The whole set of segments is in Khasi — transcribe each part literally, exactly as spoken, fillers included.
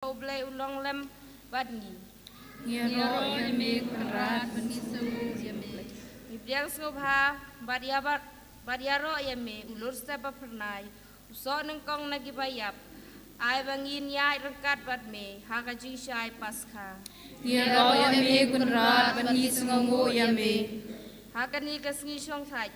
U Blei u long lem bad ngi. Ngi ïaroh ïa me ko Kynrad, bad ngi sngewnguh ïa me. Ngi pdiang sngewbha bad ïa bad, bad ïaroh ïa me, u Lurstep ba phyrnai, u soh nyngkong na kiba ïap. Ai ba ngin ïaid ryngkat bad me ha ka jingshai Paskha. Ngi ïaroh ïa me ko Kynrad, bad ngi sngewnguh ïa me. Ha kane ka sngi shongthait,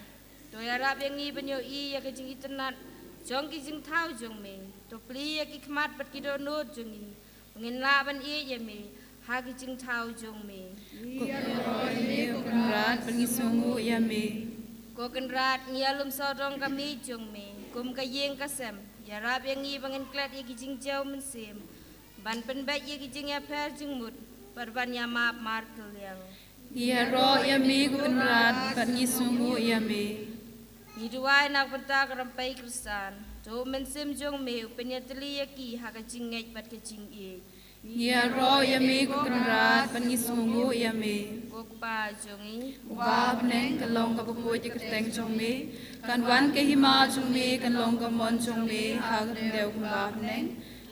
to ïarap ïa ngi ban ïohi ïa ka jingitynnad jong ki jingthaw jong me. To plie ïa ki khmat bad ki dohnud jong ngi, ba ngin lah ban ïeit ïa me ha ki jingthaw jong me. Ngi ïaroh ïa me ko Kynrad, bad ngi sngewnguh ïa me. Ko Kynrad, ngi ïalum sawdong ka miej jong me kum ka ïing ka sem. Ïarap ïa ngi ba ngin klet ïa ki jingjaw mynsiem, ban pynbeit ïa ki jingïapher jingmut, bad ban ïamap martylliang. Ngi ïaroh ïa me ko Kynrad, bad ngi sngewnguh ïa me. Ngi duwai na ka bynta ka rympei Khristan, to u Mynsiem jong me u pynïatylli ïa ki ha ka jingngeit bad ka jingïeit. Ngi ïaroh ïa me ko Kynrad, bad ngi sngewnguh ïa me. Ko Kpa jong ngi uba ha bneng, kan long kaba khuid ïa ka kyrteng jong me. Kan wan ka hima jong me, kan long ka mon jong me ha ka khyndew kumba ha bneng.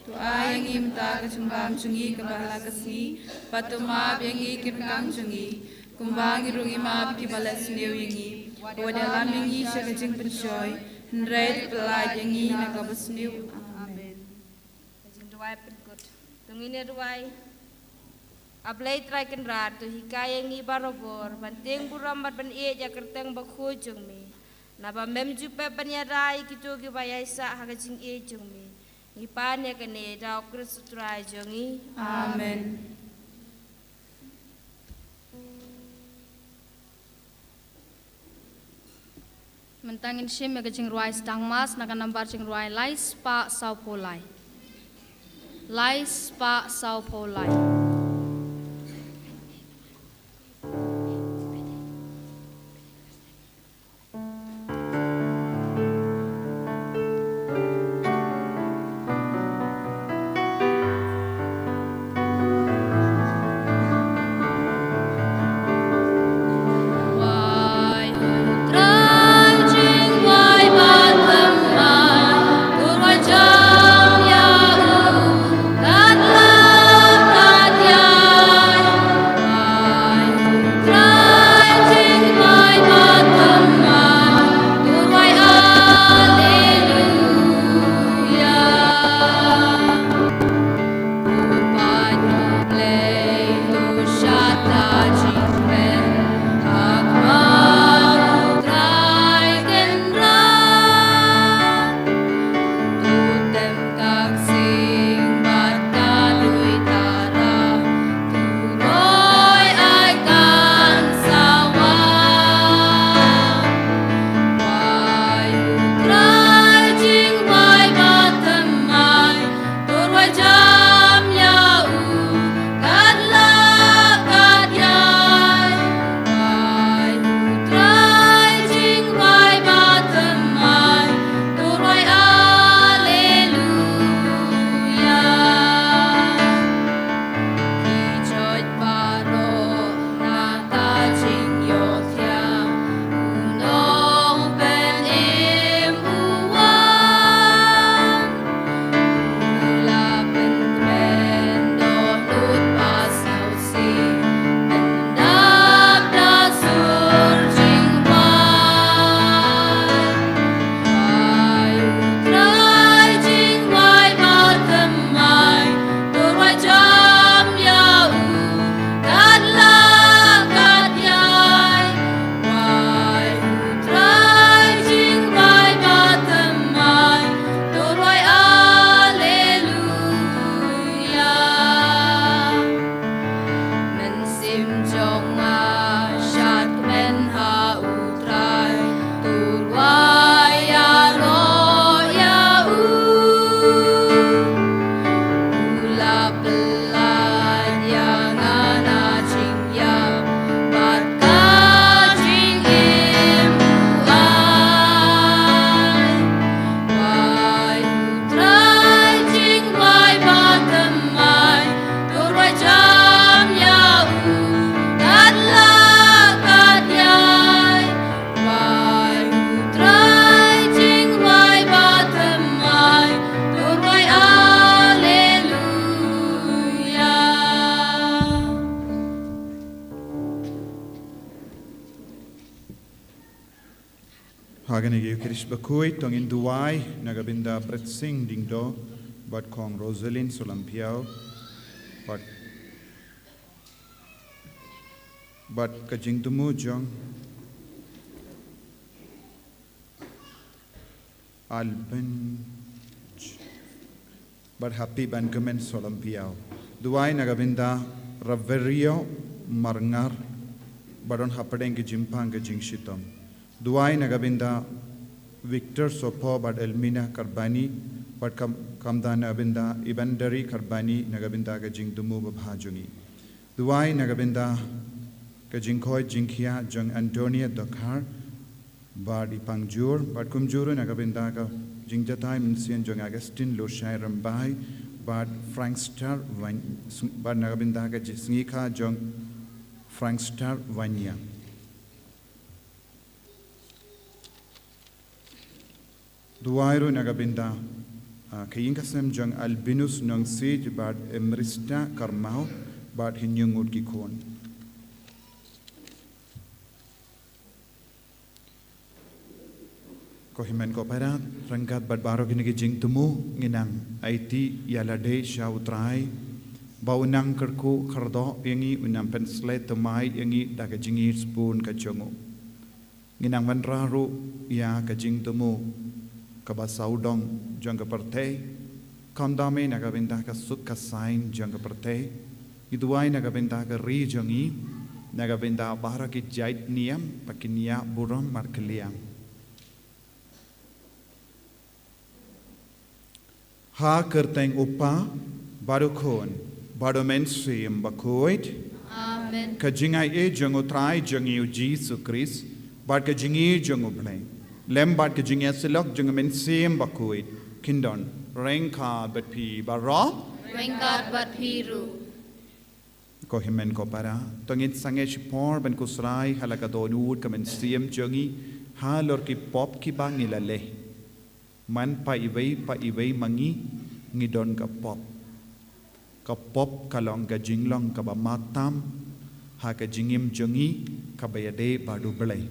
To ai ïa ngi mynta ka jingbam jong ngi kaba ha la ka sngi, bad to map ïa ngi ki ryngkang jong ngi, kumba ngi ruh ngi map ïa kiba leh sniew ïa ngi. Wat ïalam ïa ngi sha ka jingpynshoi, hynrei to pyllait ïa ngi na kaba sniew. Amen. Ka jingduwai pynkut. To ngin ïa duwai. A Blei Trai Kynrad, to hikai ïa ngi barabor ban tieng burom bad ban ïeit ïa ka kyrteng bakhuid jong me. Naba mem ju pep ban ïada ïa kito kiba ïaisah ha ka jingïeit jong me. Ngi pan ïa kane da u Khrist u Trai jong ngi. Amen. Mynta ngin shim ïa ka jingrwai sdang mass na ka nambar jingrwai lai spah sawphew lai. Lai spah sawphew lai. Mynsiem jong nga shad kmen ha U Trai, to rwai ïaroh ïa u. U la pyllait ïa nga na jingïap bad ka jingim u ai. Wai U Trai jingwai ba thymmai, to rwai jam ïa u kat la kat ïai. Wai U Trai jingwai ba thymmai, to rwai Alleluia. Ha kane ka Eucharist bakhuid, to ngin duwai na ka bynta Bretsing Diengdoh bad Kong Rosaline Solampiaw bad, bad ka jingthmu jong Alban bad Happy Benjamin Solampiaw. Duwai na ka bynta Raverio Marngar ba don hapdeng ka jingpang ka jingshitom. Duwai na ka bynta Victor Sopo bad Elmina Karbani bad kam, kam da na ka bynta Ibandari Karbani na ka bynta ka jingthmu babha jong ngi. Duwai na ka bynta ka jingkoit jingkhiah jong Antonia Dokhar bad i pangjur, bad kumjuh ruh na ka bynta ka jingjatai mynsiem jong Augustine Lushai Rymbai bad Frank Star Wan-, bad na ka bynta ka ji-, sngi kha jong Frank Star Wanya. Duwai ruh na ka bynta, ah, ka ïing ka sem jong Albinus Nongsiej bad Emrista Karmau bad hynñiew ngut ki khun. Ko hynmen ko para, ryngkat bad baroh kine ki jingthmu, ngi nang aiti ïa lade sha U Trai ba u nang kyrkhu kyrdoh ïa ngi, u nang pynshlei thymmai ïa ngi da ka jingïeit sbun ka jong u. Ngi nang wanrah ruh ïa ka jingthmu kaba sawdong jong ka pyrthei. Khamtam eh na ka bynta ka suk ka saiñ jong ka pyrthei. Ngi duwai na ka bynta ka ri jong ngi, na ka bynta baroh ki jait niam, ba kin ïa burom markylliang. Ha ka kyrteng U Kpa, bad U Khun, bad U Mynsiem Bakhuid. Amen. Ka jingaiei jong U Trai jong ngi U Jisu Khrist, bad ka jingïeit jong U Blei, lem bad ka jingïasyllok jong U Mynsiem Bakhuid, kin don ryngkat bad phi baroh. Ryngkat bad phi ruh. Ko hynmen ko para, to ngin sangeh shipor ban khuslai ha la ka dohnud ka mynsiem jong ngi halor ki pop kiba ngi la leh. Man pat iwei pat iwei ma ngi, ngi don ka pop. Ka pop ka long ka jinglong kaba matam ha ka jingim jong ngi kaba ïadei bad U Blei.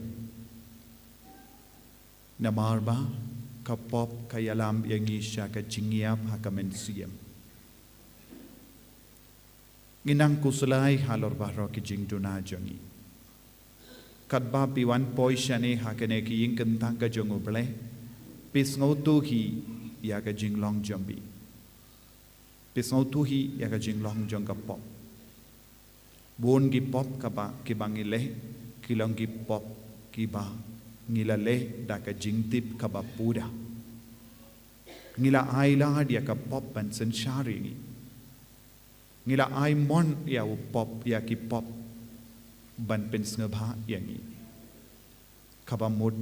Namar ba ka pop ka ïalam ïa ngi sha ka jingïap ha ka mynsiem. Ngi nang khuslai halor baroh ki jingduna jong ngi. Katba phi wan poi shane ha kane ka ïing kyntang ka jong U Blei, phi sngewthuh hi ïa ka jinglong jong phi. Phi sngewthuh hi ïa ka jinglong jong ka pop. Bun ki pop kaba, kiba ngi leh, ki long ki pop kiba ngi la leh da ka jingtip kaba pura. Ngi la ailad ïa ka pop ban synshar ïa ngi. Ngi la ai mon ïa u pop, ïa ki pop ban pynsngewbha ïa ngi. Kaba mut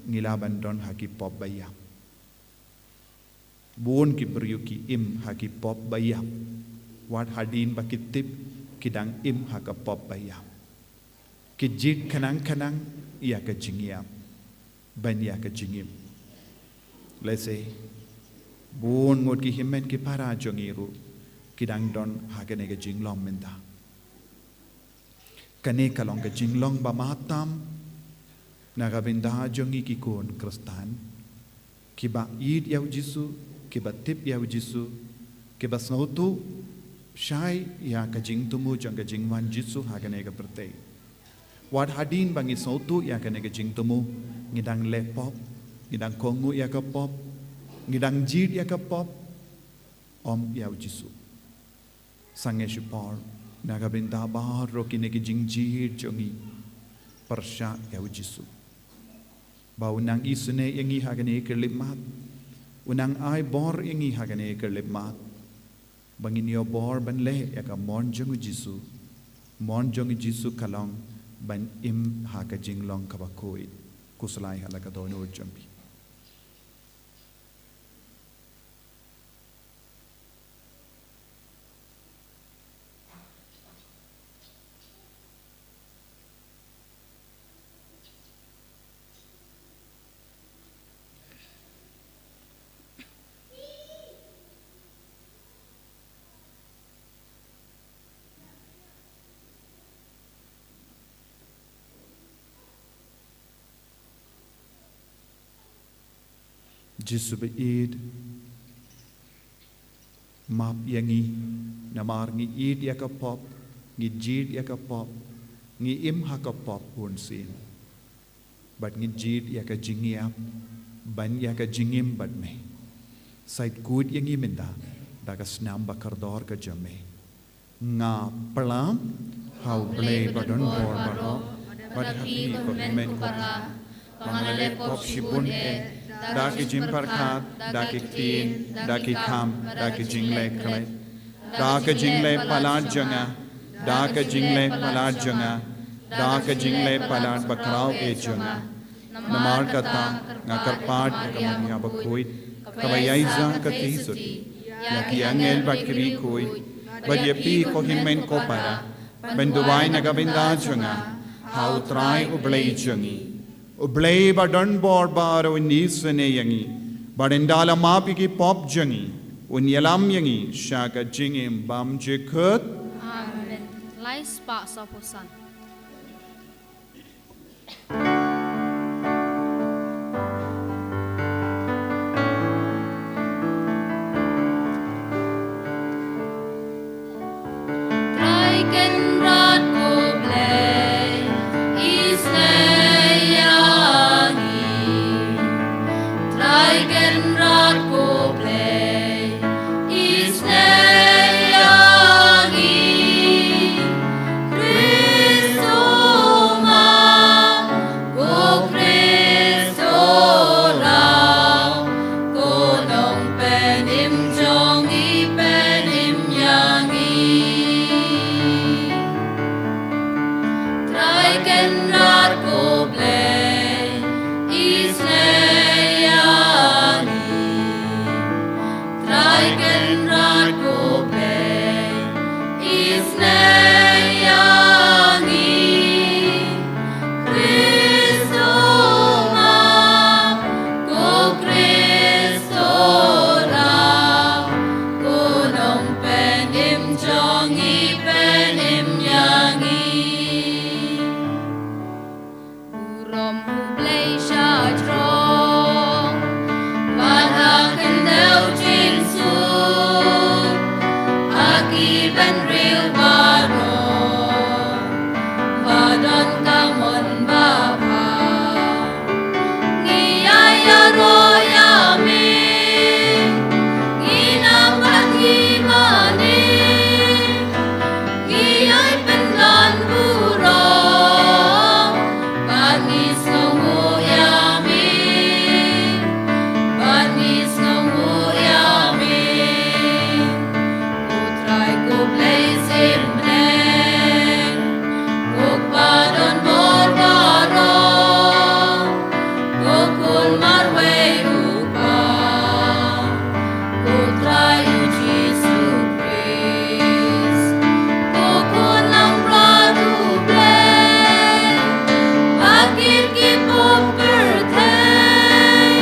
ngi lah ban don ha ki pop ba ïap. Bun ki briew ki im ha ki pop ba ïap. Wat hadien ba ki tip, ki dang im ha ka pop ba ïap. Ki jied khnang khnang ïa ka jingïap ban ïa ka jingim. Lehse bun ngut ki hynmen ki para jong ngi ruh ki dang don ha kane ka jinglong mynta. Kane ka long ka jinglong ba matam na ka bynta jong ngi ki khun Khristan kiba ïeit ïa U Jisu, kiba tip ïa U Jisu, kiba sngewthuh shai ïa ka jingthmu jong ka jingwan Jisu ha kane ka pyrthei. Wat hadien ba ngi sngewthuh ïa kane ka jingthmu, ngi dang leh pop, ngi dang kohnguh ïa ka pop, ngi dang jied ïa ka pop, ym ïa U Jisu. Sangeh shipor na ka bynta baroh kine ki jingjia jong ngi, pyrshah ïa U Jisu. Ba u nang isynei ïa ngi ha kane ka khyllipmat. U nang ai bor ïa ngi ha kane ka khyllipmat. Ba ngin ïoh bor ban leh ïa ka mon jong U Jisu. Mon jong U Jisu ka long ban im ha ka jinglong kaba khuid. Khuslai ha la ka dohnud jong phi. Jisu ba ïeit, map ïa ngi, namar ngi ïeit ïa ka pop, ngi jied ïa ka pop, ngi im ha ka pop bun sien. Bad ngi jied ïa ka jingïap ban ïa ka jingim bad me. Sa ïeit kut ïa ngi mynta da ka snam ba kordor ka jong me. Nga pyrshang ha U Blei ba don bor baroh, bad ha phi ko hynmen ko para, ba nga la leh pop shibun eh, da ki jingpyrkhat, da ki ktien, da ki kam, da ki jingleh khleh, da ka jingleh palat jong nga, da ka jingleh palat jong nga, da ka jingleh palat bakhraw eh jong nga. Namar kata nga kyrpad ïa ka Maria bakhuid, kaba ïai ïa ka Triniti, ïa ki angel bad ki riewkhuid, bad ïa phi ko hynmen ko para, ban duwai na ka bynta jong nga ha U Trai U Blei jong ngi. U Blei ba don bor baroh un isynei ïa ngi, bad ynda la map ïa ki pop jong ngi, un ïalam ïa ngi sha ka jingim bymjukut. Amen. Lai spah sawphew san. Trai Kynrad ko Blei, isynei ïa ngi. Trai Kynrad ko Blei, isynei ïa ngi. Khrist u ma, ko Khrist u rau, ko nongpynim jong ngi, pynim ïa ngi. Trai Kynrad ko Blei, isynei ïa ngi. Trai Kynrad ko Blei, isynei ïa ngi. Khrist u ma, ko Khrist u rau, ko nongpynim jong ngi, pynim ïa ngi. Burom U Blei sha jrong, bad ha khyndew jingsuk, ha ki bynriew baroh, ba don ka mon babha. Ngi ïai ïaroh ïa me, ngi nang bad ngi mane. Ngi ïai pynlong burom, bad ngi sngewnguh ïa me, bad ngi sngewnguh ïa me. Ko Trai ko Blei Syiemlieh, ko kpa don bor baroh, ko khun marwei u Kpa, ko Trai U Jisu Khrist, ko Khun Langbrot U Blei, ha kine ki pop pyrthei,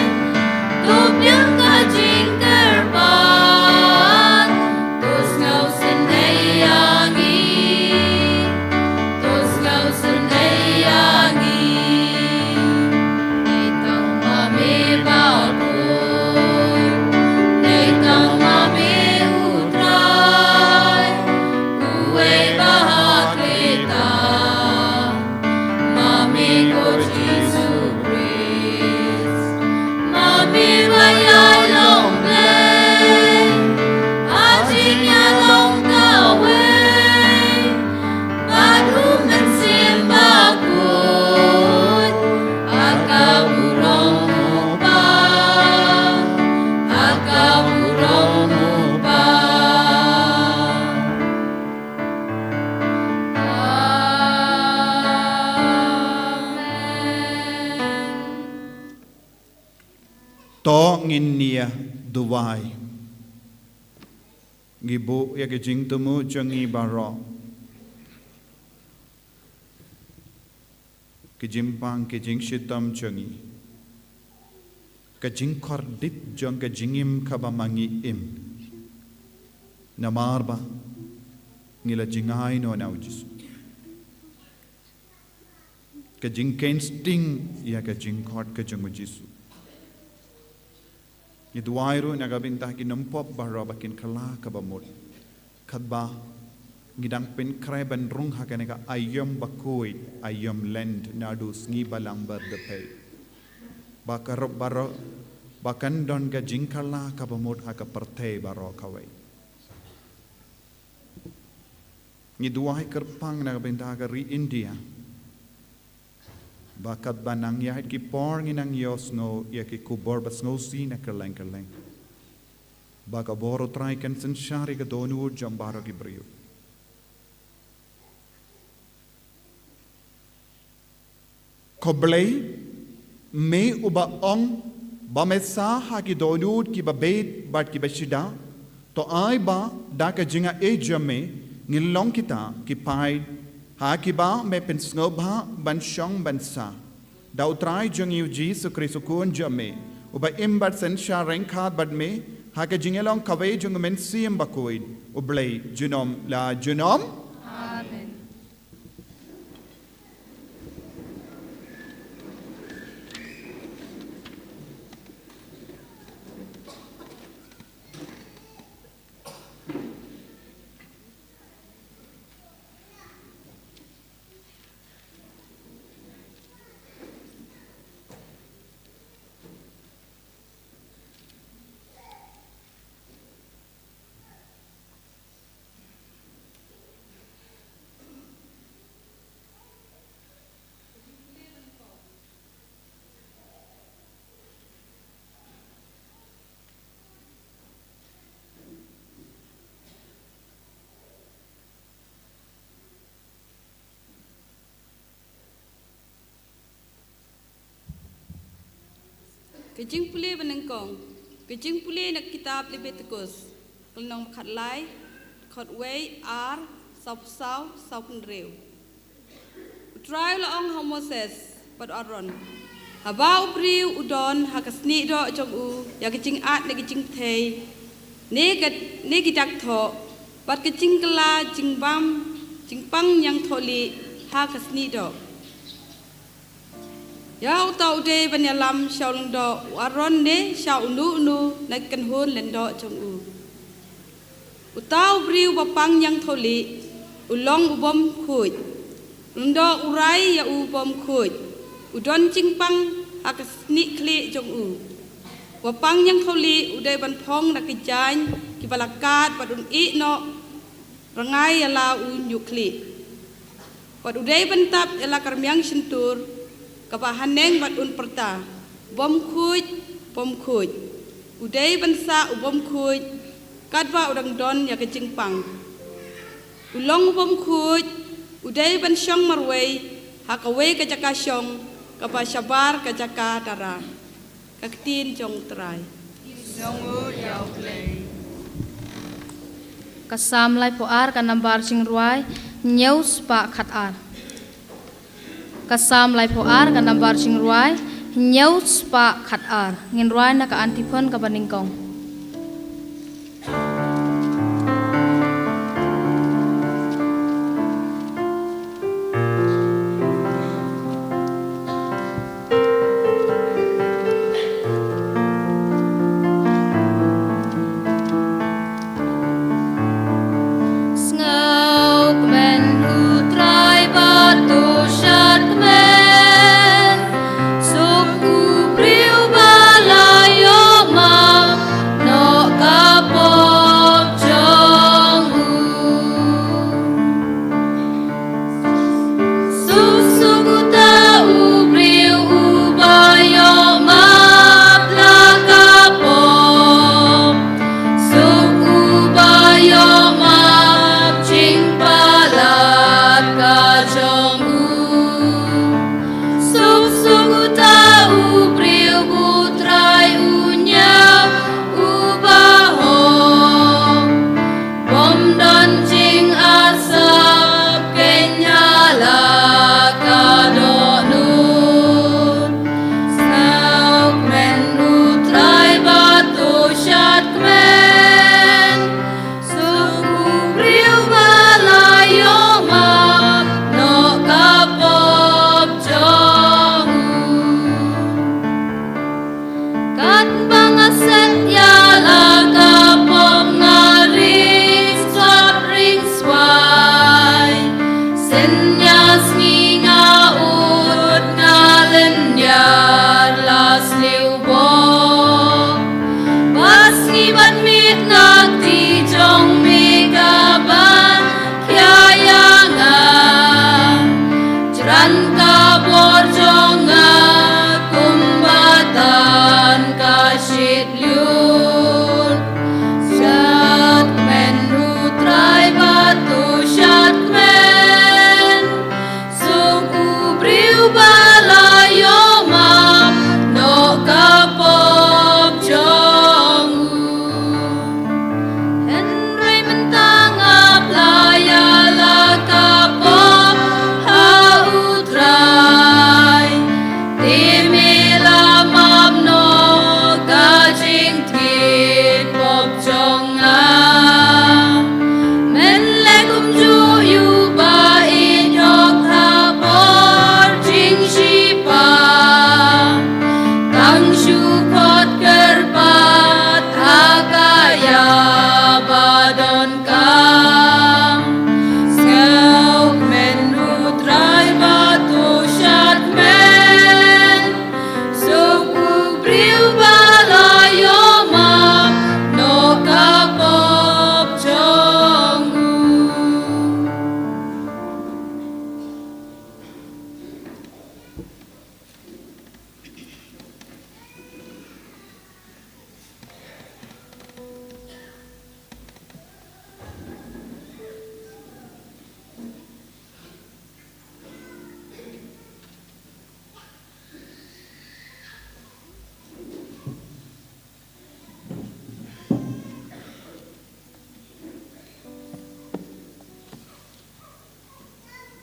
to biang ka jingkyrpad, to sngewsynei ïa ngi. To sngewsynei ïa ngi. Dei tang ma me bakhuid, dei tang ma me U Trai, uwei ba ha khlieh tam. Ma me ko Jisu Khrist, ma me ba ïai long Blei, ha jingïalong kawei, bad U Mynsiem Bakhuid, ha ka burom U Kpa, ha ka burom U Kpa. Amen. To ngin ïa duwai. Ngi buh ïa ka jingthmu jong ngi baroh, ka jingpang, ka jingshitom jong ngi, ka jingkordit jong ka jingim kaba ma ngi im. Namar ba ngi la jingai noh na U Jisu. Ka jingkheiñ sting ïa ka jingkhot ka jong U Jisu. Ngi duwai ruh na ka bynta ki nongpop baroh ba kin kylla ka bamut. Katba ngi dang pynkhreh ban rung ha kane ka aïom bakhuid, aïom Lent naduh sngi Balang Bar Dapei. Ba ka rup baroh, ba kan don ka jingkylla ka bamut ha ka pyrthei baroh kawei. Ngi duwai kyrpang na ka bynta ka ri India. Ba katba nang ïaid ki por ngi nang ïohsngew ïa ki khubor ba sngewsih na kylleng kylleng. Ba ka bor U Trai kan synshar ïa ka dohnud jong baroh ki briew. Ko Blei, me uba ong ba me sah ha ki dohnud kiba beit bad kiba shida, to ai ba da ka jingaiei jong me ngin long kita ki paid ha kiba me pynsngewbha ban shong ban sah. Da U Trai jong ngi U Jisu Khrist U Khun jong me, uba im bad synshar ryngkat bad me ha ka jingïalong kawei jong U Mynsiem Bakhuid, U Blei junom la junom. Amen. Ka jingpule ba nyngkong, ka jingpule na ka kitab Lebitikos, ka lynnong ba khatlai, dkhot wei, ar, sawphew saw, sawphew hynriew. U Trai u la ong ha u Moses bad u Aaron, haba u briew u don ha ka snieh doh jong u ïa ka jingat ne ka jingthei, ne ka, ne ki dak thoh, bad ka jingkylla jingbam jingpang ñiangthohlieh ha ka snieh doh. Ïa uta u dei ban ïalam sha u lyngdoh u Aaron ne sha uno uno na ki kynhun lyngdoh jong u. Uta u briew ba pang ñiangthohlieh u long u bym khuid. U lyngdoh u rai ïa u bym khuid. U don jingpang ha ka snieh khlieh jong u. Ba pang ñiangthohlieh u dei ban phong na ki jaiñ kiba la kad bad un ïeh noh rngai ïa la u ñiuh khlieh. Bad u dei ban tap ïa la ka rmiang shyntur kaba haneng bad un pyrta, bym khuid, bym khuid. U dei ban sah u bym khuid katba u dang don ïa ka jingpang. U long u bym khuid u dei ban shong marwei ha kawei ka jaka shong kaba shabar ka jaka dara. Ka ktien jong U Trai. Ka Salm laiphew ar ka nambar jingrwai hynñiew spah khatar. Ka Salm laiphew ar ka nambar jingrwai hynñiew spah khatar. Ngin rwai na ka antiphon kaba nyngkong. Sngewkmen u Trai bad to shad kmen. Suk u briew ba la ïoh map.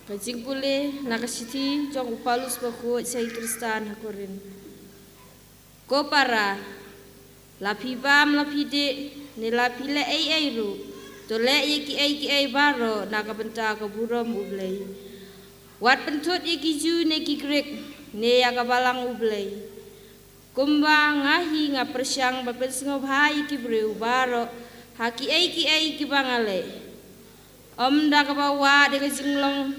Ka jingpule na ka shithi jong u Paulus bakhuid sha ki Khristan ha Korinth. Ko para, la phi bam, la phi dih, ne la phi leh ei ei ruh, to leh ïa kiei kiei baroh na ka bynta ka burom U Blei. Wat pynthut ïa ki Jiw ne ki Grik, ne ïa ka balang U Blei. Kumba nga hi nga pyrshang ban pynsngewbha ïa ki briew baroh ha kiei kiei kiba nga leh. Ym da kaba wad ïa ka jinglong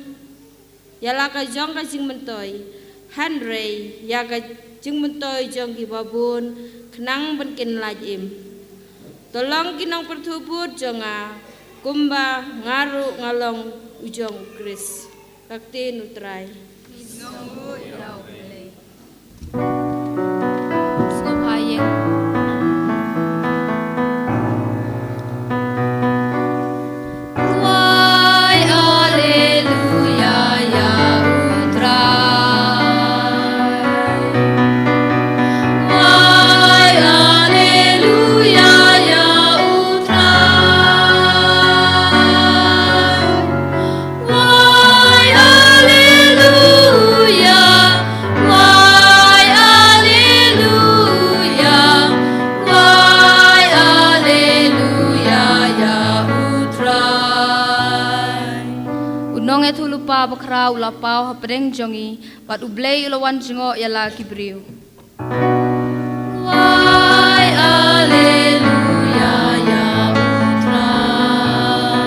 ïa la ka jong ka jingmyntoi, hynrei ïa ka jingmyntoi jong kiba bun, khnang ban kin lait im. To long ki nongpyrthuh bud jong nga, kumba nga ruh nga long u jong u Khrist. Ka ktien U Trai. Sngewbha ïa. Wai, aleluya, ïa U Trai. Wai, aleluya, ïa U Trai. Wai, aleluya. Wai, aleluya. Wai, aleluya, ïa U Trai. U nongïathuhlypa bakhraw u la paw hapdeng jong ngi, bad U Blei u la wan jngoh ïa la ki briew. Wai, aleluya, ïa U Trai.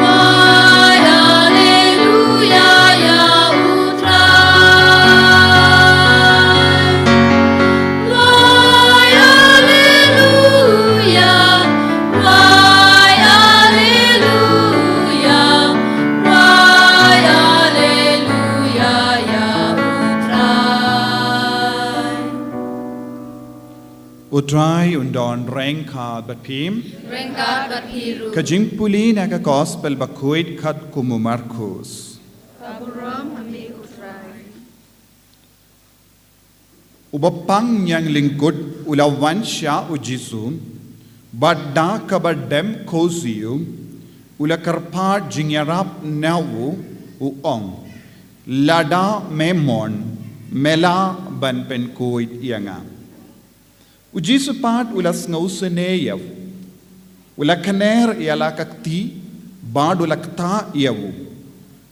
Wai, aleluya, ïa U Trai. Wai, aleluya. Wai, aleluya. Wai, aleluya, ïa U Trai. U Trai un don ryngkat bad phi. Ryngkat bad phi ruh. Ka jingpule na ka Gospel bakhuid katkum u Markus. Ka burom ha me U Trai. U bapang ñianglyngkut u la wan sha u Jisu, bad da kaba dem khuslai, u la kyrpad jingïarap na u, u ong, lada me mon, me lah ban pynkhuid ïa nga. U Jisu pat u la sngewsynei ïa u. U la kner ïa la ka kti, bad u la ktah ïa u.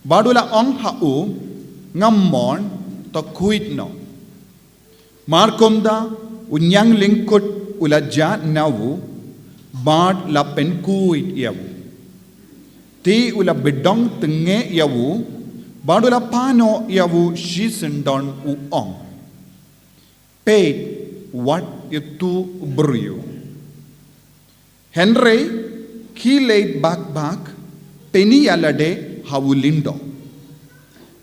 Bad u la ong ha u, ngam mon, to khuid noh. Markumta, u ñianglyngkut u la jah na u, bad la pynkhuid ïa u. Te u la bdong tnge ïa u, bad u la pynnoh ïa u shisyndon u ong. Peit wat ïa utu u briew. Hynrei khie leit bak bak, pyni ïa lade ha u lyngdoh.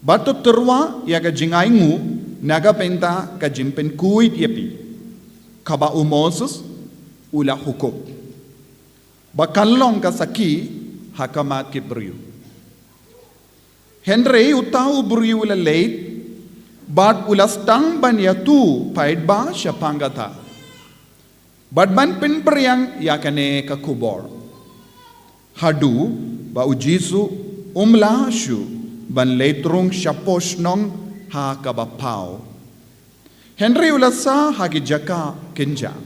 Bad to tyrwa ïa ka jingainguh na ka bynta ka jingpynkhuid ïa phi, kaba u Moses u la hukum, ba kan long ka sakhi ha khmat ki briew. Hynrei uta u briew u la leit, bad u la sdang ban ïathuh paidbah shaphang kata, bad ban pynphriang ïa kane ka khubor. Haduh ba u Jisu um lah shuh ban leit rung shapoh shnong ha kaba paw. Hynrei u la sah ha ki jaka kynjah.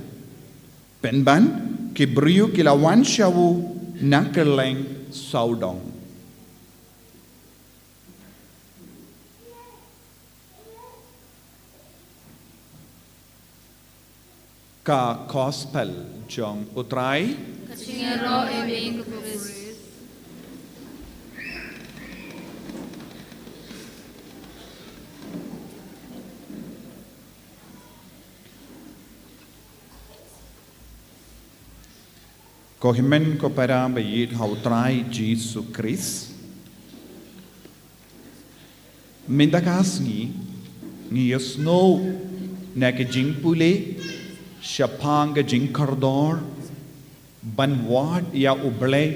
Pynban, ki briew ki la wan sha u na kylleng sawdong. Ka Gospel jong U Trai. Ka jingïaroh ïa me ko Khrist. Ko hynmen ko para ba ïeit ha U Trai Jisu Khrist. Mynta ka sngi, ngi ïasngew na ka jingpule shaphang ka jingkordor ban wad ïa U Blei,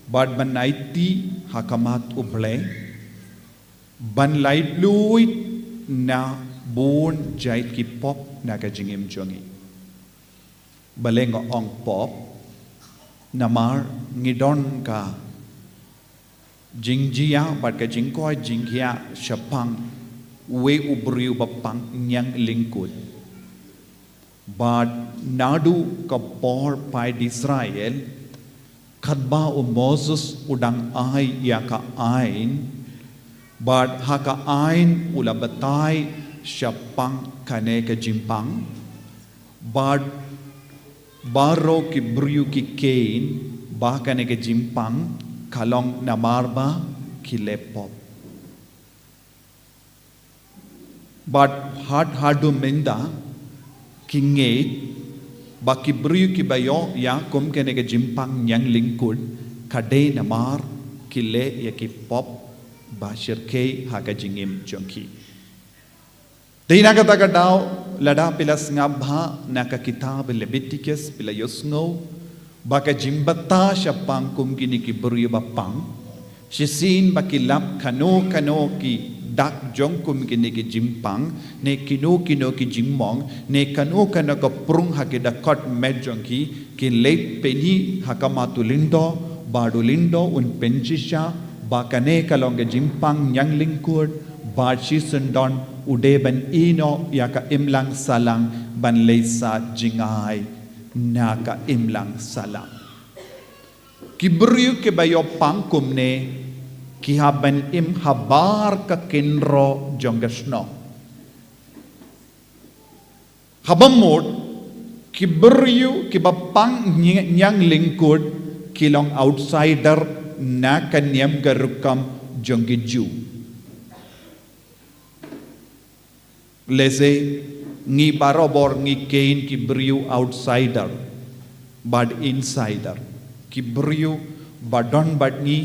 bad ban aiti ha khmat U Blei, ban laitluid na bun jait ki pop na ka jingim jong ngi. Balei nga ong pop? Namar ngi don ka Jingjia bad ka jingkoit jingkhiah shaphang uwei u briew ba pang ñianglyngkut. Bad naduh ka por paid Israel, katba u Moses u dang ai ïa ka aiñ, bad ha ka aiñ u la batai shaphang kane ka jingpang, bad baroh ki briew ki kheiñ ba kane ka jingpang ka long namar ba ki leh pop. Bad haduh mynta ki ngeit ba ki briew ki ba ïoh ïa kum kane ka jingpang ñianglyngkut ka dei namar ki leh ïa ki pop ba shyrkhei ha ka jingim jong ki. Te na kata ka daw, lada phi la sngap bha na ka kitab Leviticus, phi la ïohsngew ba ka jingbthah shaphang kum kine ki briew ba pang, shisien ba ki lap kano kano ki dak jong kum kine ki jingpang, ne kino kino ki jingmong, ne kano kano ka prung ha ki dkhot met jong ki, kin leit pyni ha khmat u lyngdoh, bad u lyngdoh un pynshisha ba kane ka long ka jingpang ñianglyngkut, bad shisyndon u dei ban ïehnoh ïa ka imlang sahlang ban leit sah jngai na ka imlang sahlang. Ki briew ki ba ïoh pang kumne ki hap ban im habar ka kynroh jong ka shnong. Haba mut ki briew ki ba pang ñi-, ñianglyngkut ki long outsider na ka niam ka rukom jong ki Jiw. Lehse ngi barabor ngi kheiñ ki briew outsider bad insider. Ki briew ba don bad ngi,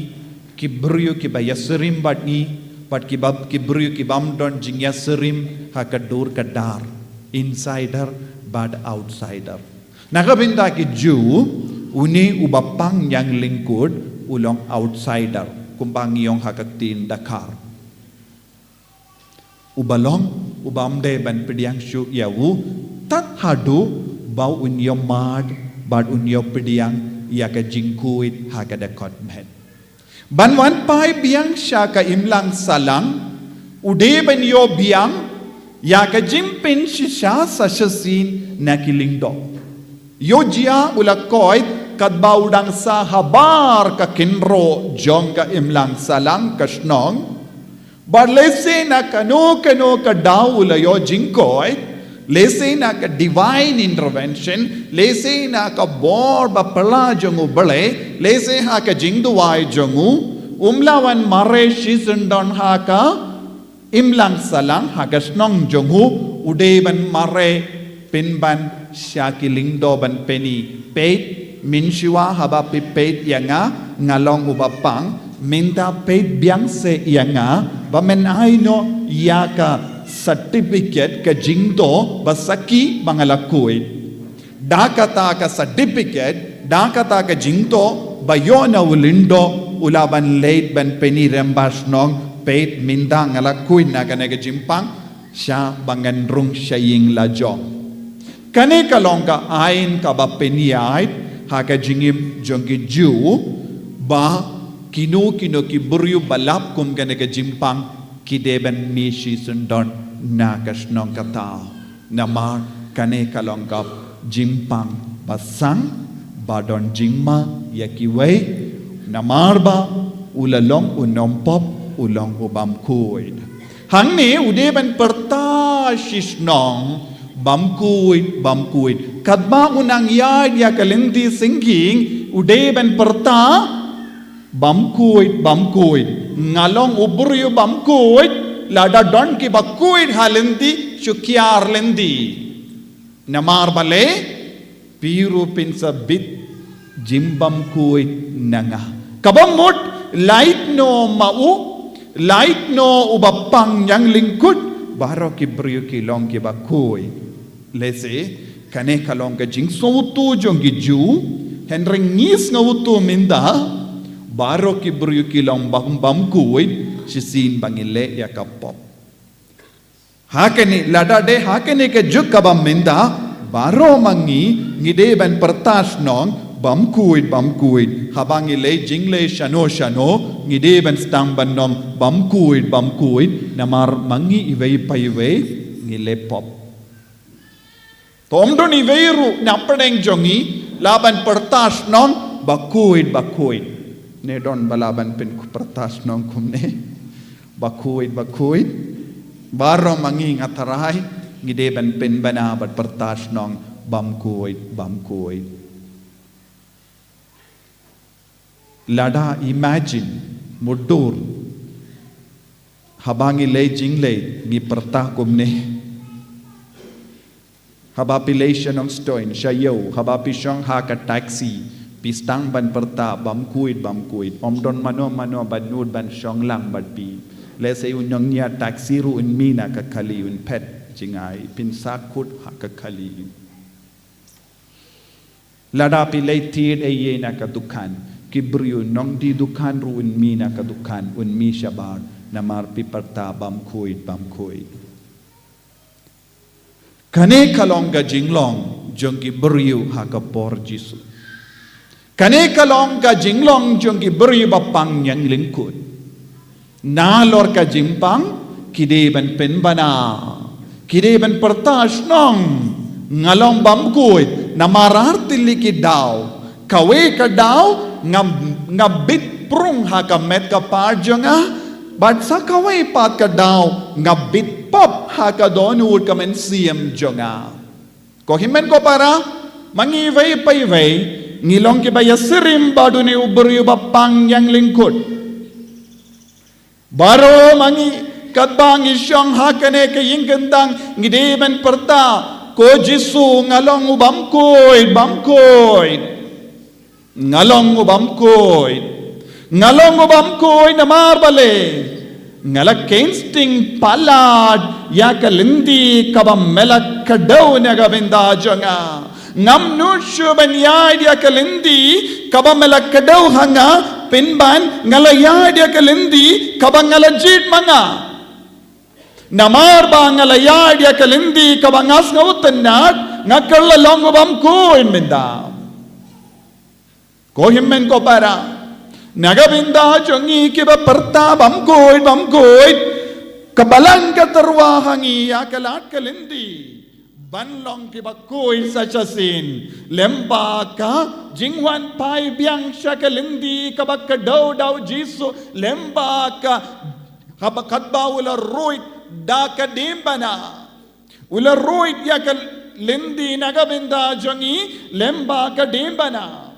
ki briew ki ba ïasyriem bad ngi, bad ki ba, ki briew ki bym don jingïasyriem ha ka dur ka dar. Insider bad outsider. Na ka bynta ki Jiw, une u ba pang ñianglyngkut u long outsider, kumba ngi ong ha ka ktien Dkhar. U ba long, u bym dei ban pdiang shuh ïa u, tad haduh ba un ïoh mad bad un ïoh pdiang ïa ka jingkhuid ha ka dkhot met. Ban wan phai biang sha ka imlang sahlang, u dei ban ïoh biang ïa ka jingpynshisha sa shisien na ki lyngdoh. Ïoh jia u la koit katba u dang sah habar ka kynroh jong ka imlang sahlang ka shnong. Bad lehse na kano kano ka daw u la ïoh jingkoit, lehse na ka divine intervention, lehse na ka bor ba phylla jong U Blei, lehse ha ka jingduwai jong u, um lah wan mareh shisyndon ha ka imlang sahlang ha ka shnong jong u, u dei ban mareh pynban sha ki lyngdoh ban pyni. Peit, mynshuwa haba phi peit ïa nga, nga long u ba pang, mynta peit biang seh ïa nga, ba men ai noh ïa ka certificate ka jingdoh ba sakhi ba nga la khuid. Da kata ka certificate, da kata ka jingdoh ba ïoh na u lyngdoh, u lah ban leit ban pyni rangbah shnong, peit mynta nga la khuid na kane ka jingpang, sha ba ngan rung sha ïing la jong. Kane ka long ka aiñ ka ba pynïaid ha ka jingim jong ki Jiw, ba kino kino ki briew ba lap kum kane ka jingpang ki dei ban mih shisyndon na ka shnong kata. Namar kane ka long ka jingpang ba sang, ba don jingma ïa kiwei, namar ba u la long u nongpop, u long u bym khuid. Hangne u dei ban pyrta shisnong, bym khuid, bym khuid. Katba u nang ïaid ïa ka lynti syngkhing, u dei ban pyrta, bym khuid, bym khuid. Nga long u briew bym khuid, lada don ki ba khuid ha lynti, shu kiar lynti. Namar balei, phi ruh phin sa bit jingbymkhuid na nga. Kaba mut, lait noh ma u, lait noh u ba pang ñianglyngkut, baroh ki briew ki long ki ba khuid. Lehse, kane ka long ka jingsngewthuh jong ki Jiw, hynrei ngi sngewthuh mynta, baroh ki briew ki long bym, bymkhuid, shisien ba ngi leh ïa ka pop. Ha kane, lada dei ha kane ka juk kaba mynta, baroh ma ngi, ngi dei ban pyrta shnong, Bam khuid, bam khuid. Haba ngi leh jingleh shano shano, ngi dei ban sdang ban ong bam khuid, bam khuid. Namar ma ngi iwei pa iwei ngi leh pop. To ym don iwei ruh na pdeng jong ngi la ban pyrta shnong ba khuid, ba khuid. Ne don ba la ban pyn pyrta shnong kumne? Ba khuid, ba khuid. Baroh ma ngi nga tharai ngi dei ban pynbna bad pyrta shnong bam khuid, bam khuid. Lada, imagine, mutdur, haba ngi leh jingleh ngi pyrta kumne. Haba phi leit sha Nongstoiñ, sha ïew, haba phi shong ha ka taxi, phi sdang ban pyrta bam khuid, bam khuid. Ym don mano mano ba nud ban shong lang bad phi. Lehse u nongñiah taxi ruh un mih na ka khali, un phet jngai, phin sah kut ha ka khali. Lada phi leit thied ei ei na ka dukhan, ki briew nongdie dukhan ruh un mih na ka dukhan, un mih shabar, namar phi pyrta bam khuid, bam khuid. Kane ka long ka jinglong jong ki briew ha ka por Jisu. Kane ka long ka jinglong jong ki briew ba pang ïeng lyngkut. Nalor ka jingpang, ki dei ban pynbna, ki dei ban pyrta shnong, nga long bam khuid, namar ar tylli ki daw. Kawei ka daw nga, nga bit prung ha ka met ka par jong nga, bad sa kawei pat ka daw nga bit pop ha ka dohnud ka mynsiem jong nga. Ko hynmen ko para, ma ngi iwei pa iwei ngi long kiba ïasyriem bad une u briew ba pang ïeng lyngkut. Baroh ma ngi, katba ngi shong ha kane ka ïing kyntang, ngi dei ban pyrta, ko Jisu, nga long u bam khuid, bam khuid. Nga long u bam khuid. Nga long u bam khuid namar balei? Nga la kheiñ sting palat ïa ka lynti kaba me la kdew na ka bynta jong nga. Ngam nud shuh ban ïaid ïa ka lynti kaba me la kdew ha nga, pynban nga la ïaid ïa ka lynti kaba nga la jied ma nga. Namar ba nga la ïaid ïa ka lynti kaba nga sngew tynnad, nga kylla long u bam khuid mynta. Ko hynmen ko para, na ka bynta jong ngi kiba pyrta bam khuid, bam khuid, ka Balang ka tyrwa ha ngi ïa ka lad ka lynti ban long kiba khuid sa shisien, lem bad ka jingwan phai biang sha ka lynti kaba kdew da u Jisu, lem bad ka, haba katba u la ruid da ka diengphna. U la ruid ïa ka lynti na ka bynta jong ngi lem bad ka diengphna.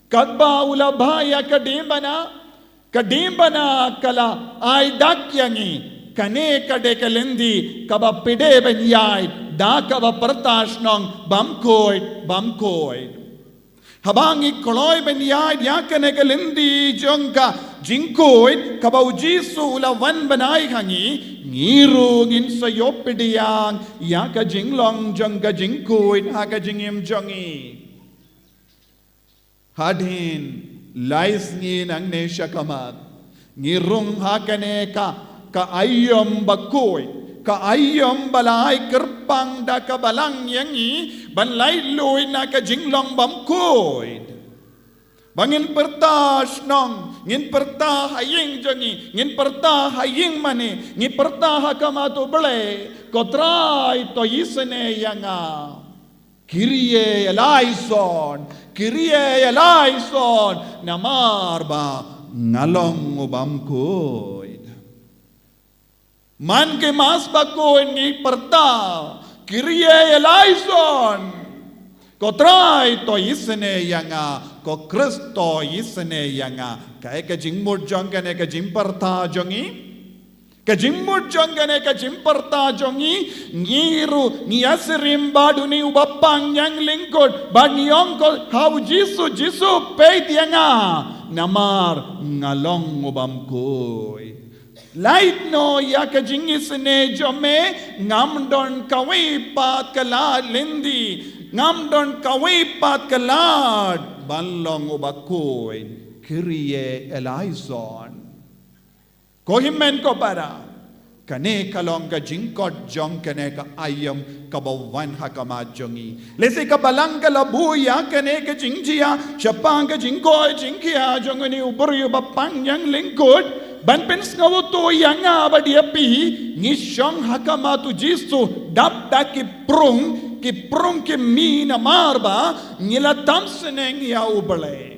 Katba u la bha ïa ka diengphna, ka diengphna ka la ai dak ïa ngi. Kane ka dei ka lynti kaba phi dei ban ïaid da kaba pyrta shnong bam khuid, bam khuid. Haba ngi kloi ban ïaid ïa kane ka lynti jong ka jingkhuid kaba u Jisu u la wan ban ai ha ngi, ngi ruh ngin sa ïoh pdiang ïa ka jinglong jong ka jingkhuid ha ka jingim jong ngi. Hadien lai sngi nangne sha khmat, ngi rung ha kane ka, ka aïom bakhuid, ka aïom ba la ai kyrpang da ka Balang ïa ngi ban laitluid na ka jinglong bam khuid. Ba ngin pyrta shnong, ngin pyrta ha ïing jong ngi, ngin pyrta ha ïing mane, ngi pyrta ha khmat U Blei, ko Trai to isynei ïa nga. Kyrie eleison, Kyrie eleison, namar ba nga long u bam khuid. Man ki Mass bakhuid ngi pyrta, Kyrie eleison. Ko Trai to isynei ïa nga, ko Khrist to isynei ïa nga. Kaei ka jingmut jong kane ka jingpyrta jong ngi? Ka jingmut jong kane ka jingpyrta jong ngi, ngi ruh ngi ïasyriem bad une u bapang ïeng lyngkut, bad ngi ong ko ha u Jisu, Jisu peit ïa nga, namar nga long u bam khuid. Lait noh ïa ka jingisynei jong me, ngam don kawei pat ka lad lynti, ngam don kawei pat ka lad ban long u bakhuid. Kyrie eleison. Ko hynmen ko para, Kane ka long ka jingkot jong kane ka aïom kaba wan ha khmat jong ngi. Lehse ka Balang ka la buh ïa kane ka jingjia shaphang ka jingkoit jingkhiah jong une u briew ba pang ïa lyngkot, ban pynsngewthuh ïa nga bad ïa phi, ngi shong ha khmat u Jisu dap da ki prung, ki prung ki mih namar ba ngi la tam sneng ïa U Blei.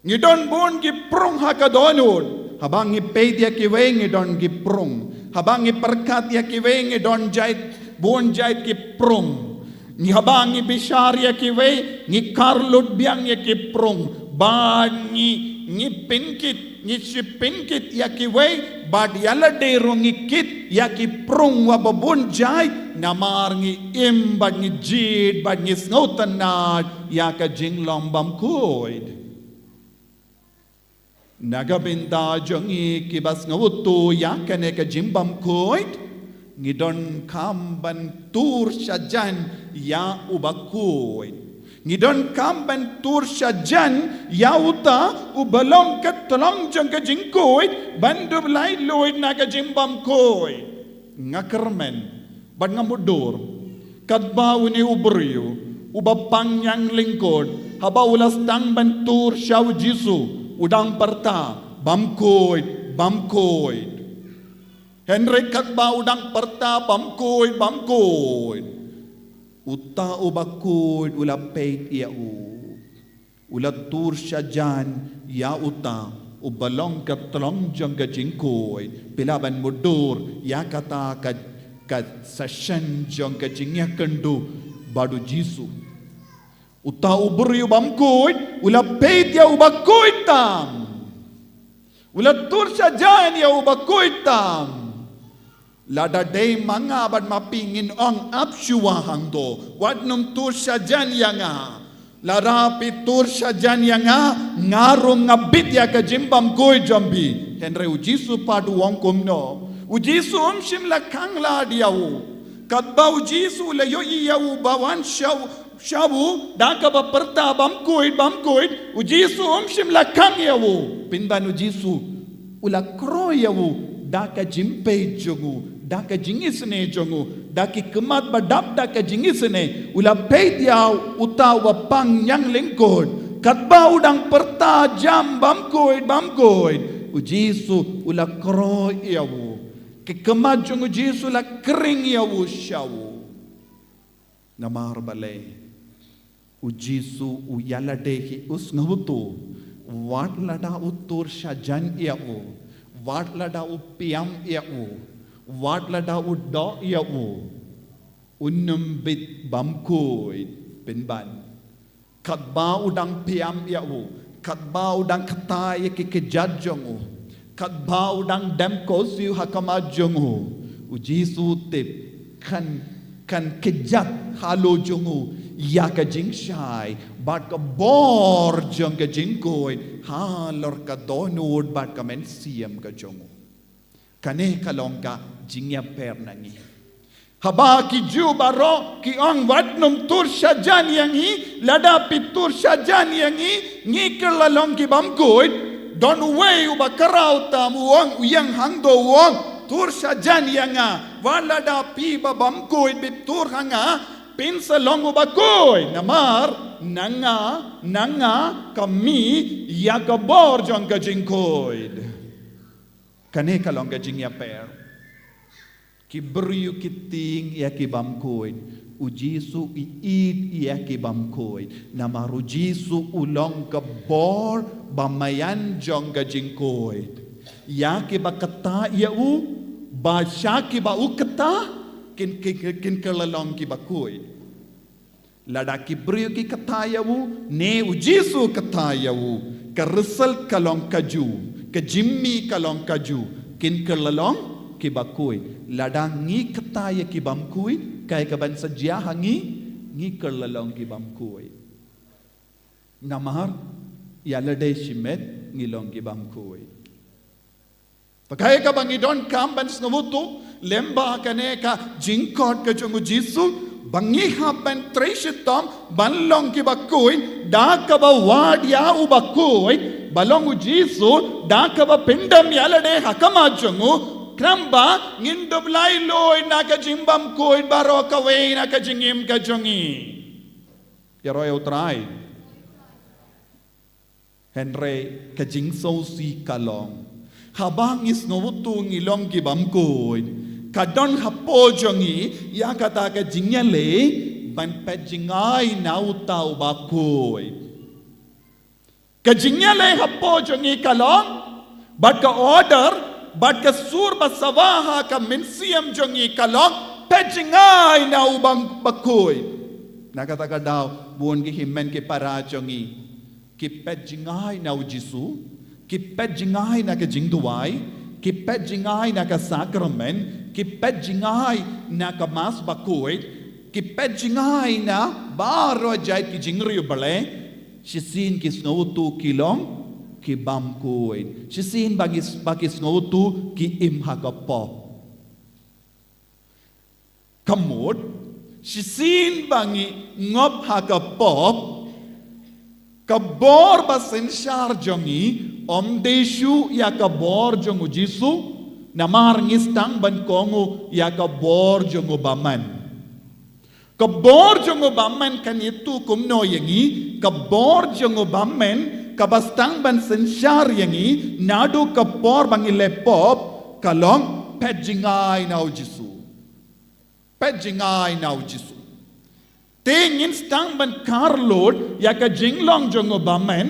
Ngi don bun ki prung ha ka dohnud. Haba ngi peit ïa kiwei ngi don ki prung. Haba ngi pyrkhat ïa kiwei ngi don jait, bun jait ki prung. Ngi, haba ngi bishar ïa kiwei ngi kar lut biang ïa ki prung. Bad ngi, ngi pynkit, ngi shu pynkit ïa kiwei bad ïa lade ruh ngi kit ïa ki prung wa ba bun jait, namar ngi im bad ngi jied bad ngi sngewtynnad ïa ka jinglong bymkhuid. Na ka bynta jong ngi kiba sngewthuh ïa kane ka jingbymkhuid, ngi donkam ban tur shajan ïa uba khuid. Ngi donkam ban tur shajan ïa uta uba long ka tlong jong ka jingkhuid, ban dup laitluid na ka jingbymkhuid. Nga kyrmen bad nga mutdur, katba une u briew uba pang ïa lyngkot, haba u la sdang ban tur sha u Jisu, u dang pyrta, "Bymkhuid, bymkhuid." Hynrei katba u dang pyrta, "Bymkhuid, bymkhuid," uta uba khuid u la peit ïa u. U la tur shajan ïa uta uba long ka tlong jong ka jingkhuid. Phi lah ban mutdur ïa kata ka, ka session jong ka jingïakynduh bad u Jisu. Uta u briew bymkhuid u la peit ïa uba khuid tam. U la tur shajan ïa uba khuid tam. Lada dei ma nga bad ma phi ngin ong ap shuwa hangto, wat nym tur shajan ïa nga. Lada phi tur shajan ïa nga, nga ruh nga bit ïa ka jingbymkhuid jong phi. Hynrei u Jisu pat u ong kumno? U Jisu um shym la khang lad ïa u. Katba u Jisu u la ïohi ïa u ba wan sha u, sha u da kaba pyrta, "Bymkhuid, bymkhuid," u Jisu um shym la khang ïa u. Pynban u Jisu u la khroi ïa u da ka jingpeit jong u, da ka jingisynei jong u, da ki khmat ba dap da ka jingisynei. U la peit ïa uta uba pang ïa lyngkot. Katba u dang pyrta jam, "Bymkhuid, bymkhuid," u Jisu u la khroi ïa u. Ki khmat jong u Jisu la khring ïa u sha u. Namar balei? U Jisu u ïa lade hi u sngewthuh, wat lada u tur shajan ïa u, wat lada u pynïap ïa u, wat lada u doh ïa u, un ym bit bymkhuid. Pynban, katba u dang pynïap ïa u, katba u dang kata ïa ki kjat jong u, katba u dang dem khuslai ha khmat jong u, u Jisu u tip kan, kan kjat halor jong u ïa ka jingshai bad ka bor jong ka jingkhuid halor ka dohnud bad ka mynsiem ka jong u. Kane ka long ka jingïapher na ngi. Haba ki Jiw baroh ki ong, "Wat nym tur shajan ïa ngi, lada phi tur shajan ïa ngi, ngi kylla long ki bymkhuid." Don uwei uba khraw tam u ong, u ïeng hangto u ong, "Tur shajan ïa nga, wat lada phi ba bymkhuid phi tur ha nga, phin sa long uba khuid, namar na nga, na nga ka mih ïa ka bor jong ka jingkhuid." Kane ka long ka jingïapher. Ki briew ki tieng ïa ki bymkhuid, u Jisu u ïeit ïa ki bymkhuid. Namar u Jisu u long ka bor ba maïan jong ka jingkhuid. Ïa kiba kata ïa u, ba sha kiba u kata, kin, kin, kin kylla long kiba khuid. Lada ki briew ki kata ïa u, ne u Jisu u kata ïa u, ka result ka long kajuh, ka jingmih ka long kajuh, kin kylla long kiba khuid. Lada ngi kata ïa ki bymkhuid, kaei kaban sa jia ha ngi, ngi kylla long ki bymkhuid. Namar ïa lade shimet ngi long ki bymkhuid. Te kaei kaba ngi donkam ban sngewthuh lem bad kane ka jingkot ka jong u Jisu, ba ngi hap ban trei shitom ban long kiba khuid, da kaba wad ïa uba khuid, ba long u Jisu, da kaba pyndem ïa lade ha khmat jong u, Tang ba ngin dup lai loi na ka jingbymkhuid baroh kawei na ka jingim ka jong ngi. Ïaroh ïa U Trai. Hynrei ka jingsngewsih ka long, haba ngi sngewthuh ngi long ki bymkhuid, ka don hapoh jong ngi ïa kata ka jingïaleh ban peit jngai na uta uba khuid. Ka jingïaleh hapoh jong ngi ka long, bad ka order, bad ka sur ba sawa ha ka mynsiem jong ngi ka long, peit jngai na uba khuid. Na kata ka daw, bun ki hynmen ki para jong ngi ki peit jngai na U Jisu, ki peit jngai na ka jingduwai, ki peit jngai na ka sakramen, ki peit jngai na ka Mass bakhuid, ki peit jngai na baroh jait ki jingriewblei. Shisien ki sngewthuh ki long ki bymkhuid. Shisien ba ki, ba ki sngewthuh ki im ha ka pop. Ka mut, shisien ba ngi ngop ha ka pop, ka bor ba synshar jong ngi ym dei shuh ïa ka bor jong U Jisu, namar ngi sdang ban kohnguh ïa ka bor jong u bymman. Ka bor jong u bymman kan ïathuh kumno ïa ngi? Ka bor jong u bymman kaba sdang ban synshar ïa ngi naduh ka por ba ngi leh pop ka long, peit jngai na U Jisu. Peit jngai na U Jisu. Te ngin sdang ban kharlud ïa ka jinglong jong u bymman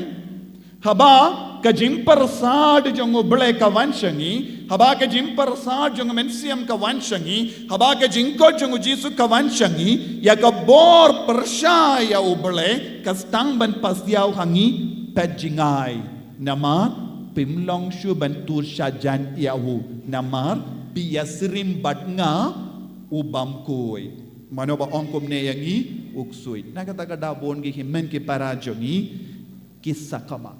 haba ka jingpyrsad jong U Blei ka wan sha ngi, haba ka jingpyrsad jong u Mynsiem ka wan sha ngi, haba ka jingkoit jong U Jisu ka wan sha ngi, ïa ka bor pyrshah ïa U Blei ka sdang ban pasiaw ha ngi, peit jngai. Namar phim long shuh ban tur shajan ïa u, namar phi ïasyriem bad nga u bymkhuid. Mano ba ong kumne ïa ngi? U ksuid. Na kata ka daw bun ki hynmen ki para jong ngi ki sakma.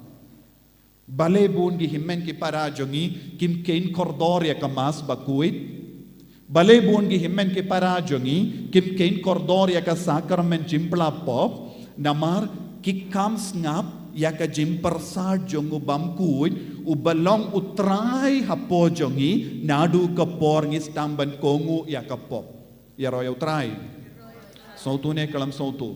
Balei bun ki hynmen ki para jong ngi kim kheiñ kordor ïa ka Mass bakhuid? Balei bun ki hynmen ki para jong ngi kim kheiñ kordor ïa ka sakramen jingpyllait pop? Namar ki kham sngap ïa ka jingpyrsad jong u bymkhuid uba long U Trai hapoh jong ngi naduh ka por ngi sdang ban kohnguh ïa ka pop. Ïaroh ïa U Trai. Sngewthuh ne khlem sngewthuh?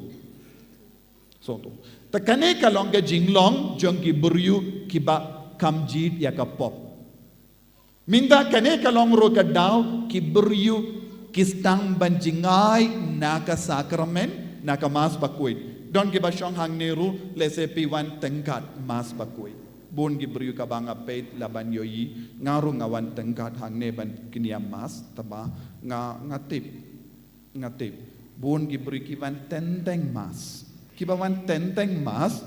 Sngewthuh. Te kane ka long ka jinglong jong ki briew kiba kham jied ïa ka pop. Mynta kane ka long ruh ka daw ki briew ki sdang ban jngai na ka sakramen, na ka Mass bakhuid. Don kiba shong hangne ruh, lehse phi wan tyngkat Mass bakhuid. Bun ki briew kaba nga peit la ban ïohi, nga ruh nga wan tyngkat hangne ban kynja Mass, tangba nga, nga tip. Nga tip bun ki briew ki wan teng teng Mass. Kiba wan teng teng Mass,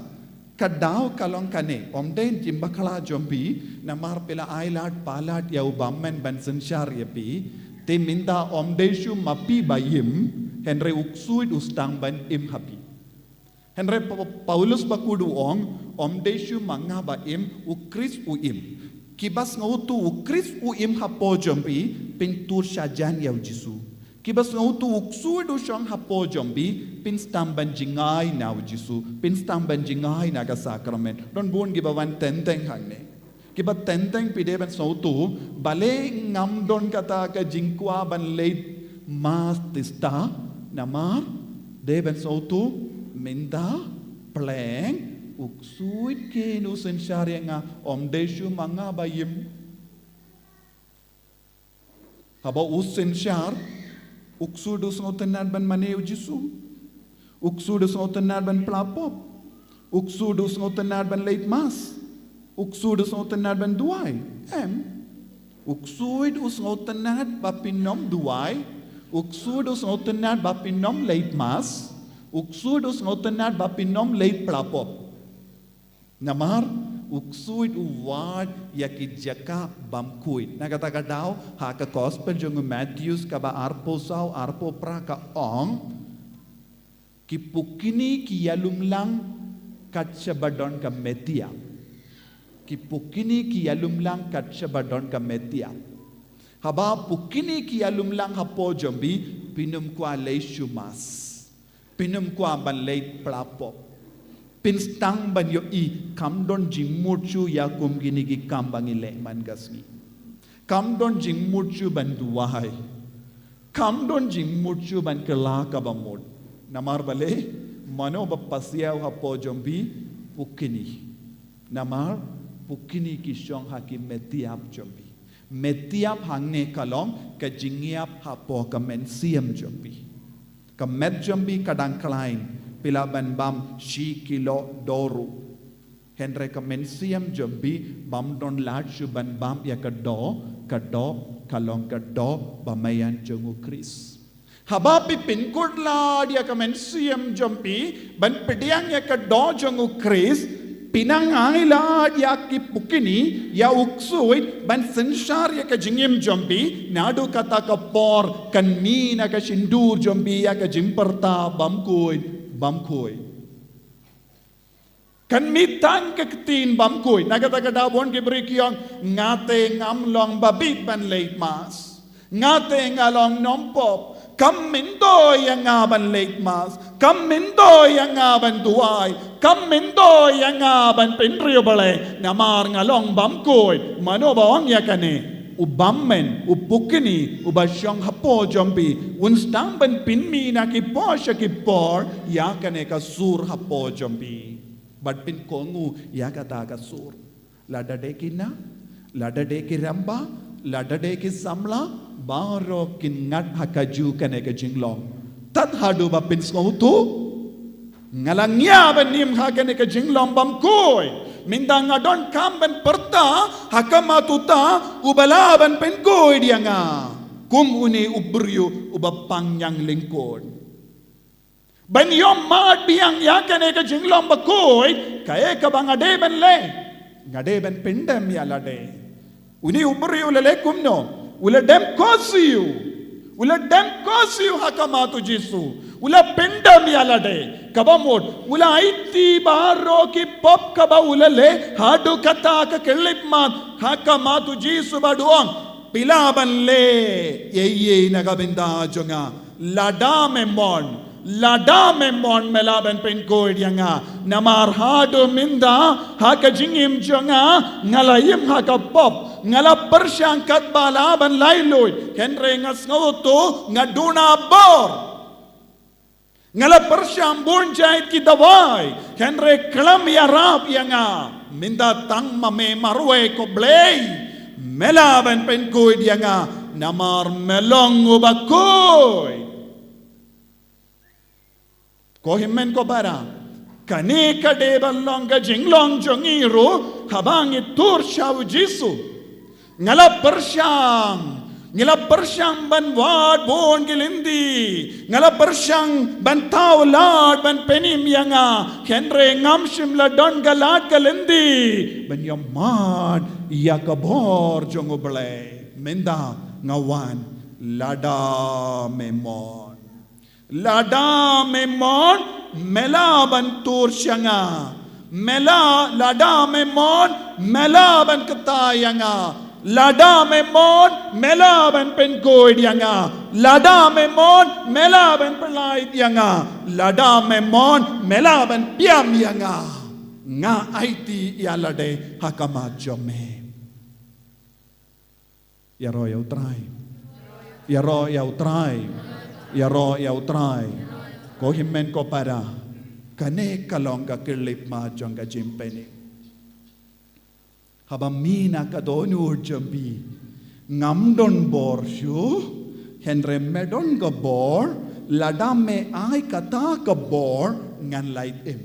ka daw ka long kane, ym dei jingbakhla jong phi, namar phi la ailad palad ïa u bymman ban synshar ïa phi, te mynta ym dei shuh ma phi ba im, hynrei u ksuid u sdang ban im ha phi. Hynrei Pa-, Paulus bakhuid u ong, ym dei shuh ma nga ba im, u Khrist u im. Kiba sngewthuh u Khrist u im hapoh jong phi, phin tur shajan ïa u Jisu. Kiba sngewthuh u ksuid u shong hapoh jong phi, phin sdang ban jngai na u Jisu, phin sdang ban jngai na ka sakramen. Don bun kiba wan teng teng hangne. Kiba teng teng phi dei ban sngewthuh, balei ngam don kata ka jingkwah ban leit Mass tista, namar dei ban sngewthuh, mynta pleng u ksuid keiñ u synshar ïa nga, ym dei shuh ma nga ba im. Haba u synshar, u ksuid u sngewtynnad ban mane ïa u Jisu. U ksuid u sngewtynnad ban pla pop. U ksuid u sngewtynnad ban leit Mass. U ksuid u sngewtynnad ban duwai. Em. U ksuid u sngewtynnad ba phin ym duwai. U ksuid u sngewtynnad ba phin ym leit Mass. U ksuid u sngewtynnad ba phin ym leit pla pop. Namar u ksuid u wad ïa ki jaka bymkhuid. Na kata ka daw, ha ka Gospel jong u Mathaios kaba arphew saw, arphew phra ka ong, ki pukni ki ïalumlang kat shaba don ka metia. Ki pukni ki ïalumlang kat shaba don ka metia. Haba pukni ki ïalumlang hapoh jong phi, phin ym kwah leit shuh Mass. Phin ym kwah ban leit pla pop. Phin sdang ban ïohi kam don jingmut shuh ïa kum kine ki kam ba ngi leh man ka sngi. Kam don jingmut shuh ban duwai. Kam don jingmut shuh ban kylla kaba mut. Namar balei, mano ba pasiaw hapoh jong phi? Pukni. Namar pukni ki shong ha ki met ïap jong phi. Met ïap hangne ka long ka jingïap hapoh ka mynsiem jong phi. Ka met jong phi ka dang khlaiñ, phi lah ban bam shi kilo doh ruh. Hynrei ka mynsiem jong phi bym don lad shuh ban bam ïa ka doh, ka doh ka long ka doh bamaian jong u Khrist. Haba phi pynkut lad ïa ka mynsiem jong phi ban pdiang ïa ka doh jong u Khrist, phi nang ai lad ïa ki pukni, ïa u ksuid ban synshar ïa ka jingim jong phi, naduh kata ka por kan mih na ka shyntur jong phi ïa ka jingpyrta bymkhuid bymkhuid. Kan mih tang ka ktien bymkhuid. Na kata ka daw bun ki briew ki ong, nga te ngam long babit ban leit mass. Nga te nga long nompop. Kam myntoi ïa nga ban leit mass. Kam myntoi ïa nga ban duwai. Kam myntoi ïa nga ban pynriewblei. Namar nga long bymkhuid. Mano ba ong ïa kane? U bymmen, u pukni, uba shong hapoh jong phi, un sdang ban pynmih na ki por sha ki por ïa kane ka sur hapoh jong phi. Bad pynkohnguh ïa kata ka sur. Lada dei ki khynnah, lada dei ki rangbah, lada dei ki samla, baroh kin ngat ha kajuh kane ka jinglong. Tad haduh ba pynsngewthuh, nga la ngiah ban im ha kane ka jinglong bymkhuid. Mynta nga donkam ban pyrta ha khmat uta uba lah ban pynkhuid ïa nga, kum une u briew uba pang ñiang lyngkot. Ban ïohmad biang ïa kane ka jinglong bakhuid, kaei kaba nga dei ban leh? Nga dei ban pyndem ïa lade? Une u briew u la leh kumno? U la dem khohsiew. U la dem khohsiew ha khmat u Jisu. U la pyndem ïa lade. Kaba mut, u la aiti baroh ki pop kaba u la leh haduh kata ka khyllipmat ha khmat u Jisu bad u ong, phi lah ban leh ei ei na ka bynta jong nga? Lada me mon, lada me mon me lah ban pynkhuid ïa nga. Namar haduh mynta ha ka jingim jong nga, nga la im ha ka pop, nga la pyrshang katba lah ban laitluid, hynrei nga sngewthuh nga duna bor. Nga la pyrshang bun jait ki dawai, hynrei khlem ïarap ïa nga. Mynta tang ma me marwei, ko Blei, me lah ban pynkhuid ïa nga, namar me long u bakhuid. Ko hynmen ko para, kane ka dei ban long ka jinglong jong ngi ruh haba ngi tur sha u Jisu. Nga la pyrshang, nga la pyrshang ban wad bun ki lynti, nga la pyrshang ban thaw lad ban pynim ïa nga, hynrei ngam shym la don ka lad ka lynti ban ïohmad ïa ka bor jong u Blei. Mynta nga wan, lada me mon. Lada me mon, me lah ban tur sha nga. Me lah, lada me mon, me lah ban kta ïa nga. Lada me mon, me lah ban pynkhuid ïa nga. Lada me mon, me lah ban pyllait ïa nga. Lada me mon, me lah ban piam ïa nga. Nga aiti ïa lade ha khmat jong me. Ïaroh ïa u Trai. Ïaroh ïa u Trai. Ïaroh ïa u Trai. Ko hynmen ko para, kane ka long ka khyllipmat jong ka jingpynim. Haba mih na ka dohnud jong phi, ngam don bor shuh, hynrei me don ka bor, lada me ai kata ka bor ngan lait im.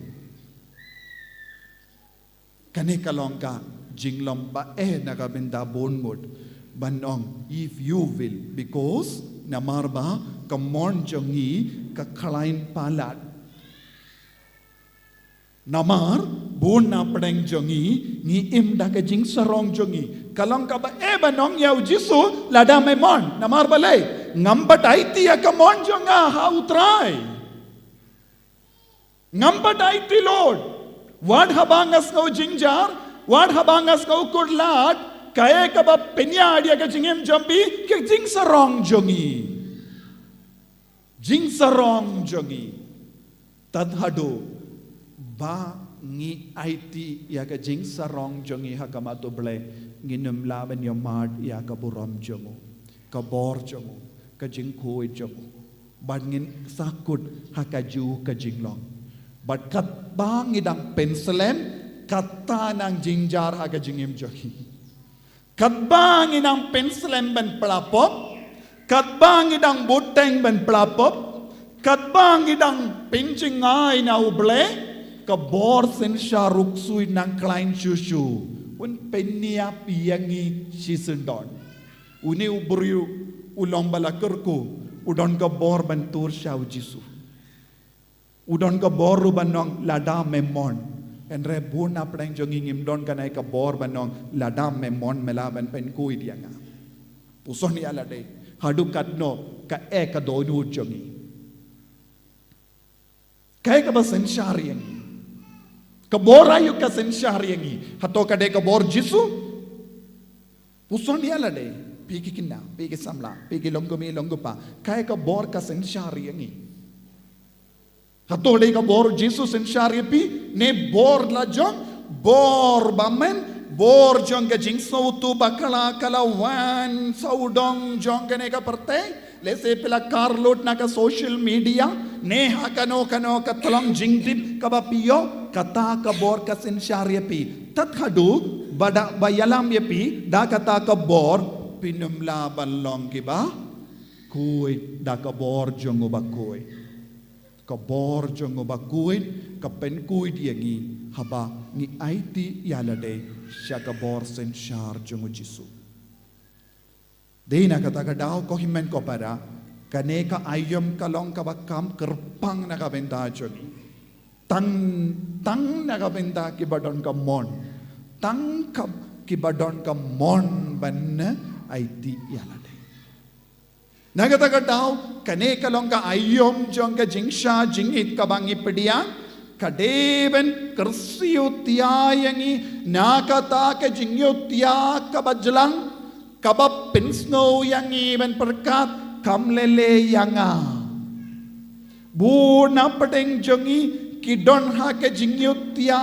Kane ka long ka jinglong ba eh na ka bynta bun ngut ban ong, if you will, because namar ba ka mon jong ngi ka khlaiñ palat. Namar bun na pdeng jong ngi ngi im da ka jingsarong jong ngi. Ka long kaba eh ban ong ïa u Jisu, lada me mon, namar balei? Ngam pat aiti ïa ka mon jong nga ha u Trai. Ngam pat aiti Lord. Wat haba nga sngew jynjar, wat haba nga sngew kut lad, kaei kaba pynïaid ïa ka jingim jong phi? Ka jingsarong jong ngi. Jingsarong jong ngi. Tad haduh ba ngi aiti ïa ka jingsarong jong ngi ha khmat U Blei, ngin ym lah ban ïohmad ïa ka burom jong u, ka bor jong u, ka jingkhuid jong u. Bad ngin sahkut ha kajuh ka jinglong. Bad katba ngi dang pynslem, kata nang jynjar ha ka jingim jong ngi. Katba ngi dang pynslem ban pla pop, katba ngi dang bteng ban pla pop, katba ngi dang pynjngai na U Blei, ka bor synshar u ksuid nang khlaiñ shuh shuh. Un pynïap ïa ngi shisyndon. Une u briew u long ba la kyrkhu, u don ka bor ban tur sha U Jisu. U don ka bor ruh ban ong lada me mon. Hynrei bun na pdeng jong ngi ngim don kane ka bor ban ong lada me mon me lah ban pynkhuid ïa nga. Puson ïa lade. Haduh katno kaei ka dohnud jong ngi. Kaei kaba synshar ïa ngi. Ka bor aïu ka synshar ïa ngi. Hato ka dei ka bor Jisu? Puson ïa lade. Phi ki khynnah, phi ki samla, phi ki long kmie long kpa. Kaei ka bor ka synshar ïa ngi. Hato dei ka bor Jisu synshar ïa phi, ne bor la jong, bor ba men, bor jong ka jingsngewthuh bakla ka la wan sawdong jong kane ka pyrthei, lehse phi la kar lut na ka social media, ne ha kano kano ka tlang jingtip kaba phi ïoh, kata ka bor ka synshar ïa phi. Tad haduh, ba da, ba ïalam ïa phi, da kata ka bor, phin ym lah ban long kiba khuid, da ka bor jong u ba khuid. Ka bor jong u ba khuid, ka pynkhuid ïa ngi, haba ngi aiti ïa lade, sha ka bor synshar jong u Jisu. Dei na kata ka daw ko hynmen ko para, kane ka aïom ka long kaba kham kyrpang na ka bynta jong ngi. Tang, tang na ka bynta kiba don ka mon. Tang ka, kiba don ka mon ban aiti ïa lade. Na kata ka daw, kane ka long ka aïom jong ka jingsha jingit kaba ngi pdiang, ka dei ban kyrsiew tia ïa ngi, na kata ka jingïoh tia kaba jlang, kaba pynsngew ïa ngi ban pyrkhat, kam lei lei ïa nga. Bun na pdeng jong ngi, ki don ha ka jingïoh tia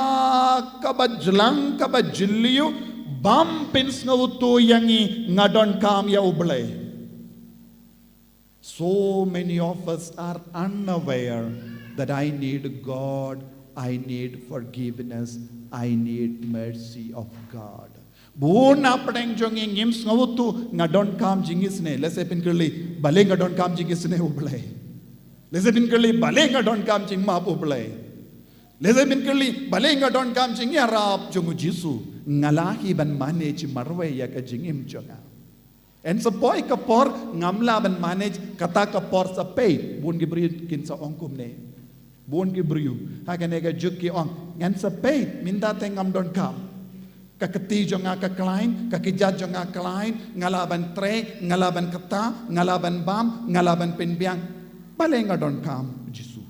kaba jlang, kaba jylliew, bam pynsngewthuh ïa ngi, nga donkam ïa U Blei. So many of us are unaware that I need God, I need forgiveness, I need mercy of God. Bun na pdeng jong ngi ngim sngewthuh, nga donkam jingisynei, lehse phin kylli, balei nga donkam jingisynei U Blei. Lehse phin kylli, balei nga donkam jingmap U Blei. Lehse phin kylli, balei nga donkam jingïarap jong u Jisu. Nga lah hi ban manage marwei ïa ka jingim jong nga. Hynrei sa poi ka por ngam lah ban manage, kata ka por sa peit, bun ki briew kin sa ong kumne. Bun ki briew ha kane ka juk ki ong, ngan sa peit, mynta te ngam donkam. Ka kti jong nga ka khlaiñ, ka kjat jong nga khlaiñ, nga lah ban trei, nga lah ban kata, nga lah ban bam, nga lah ban pynbiang. Balei nga donkam Jisu.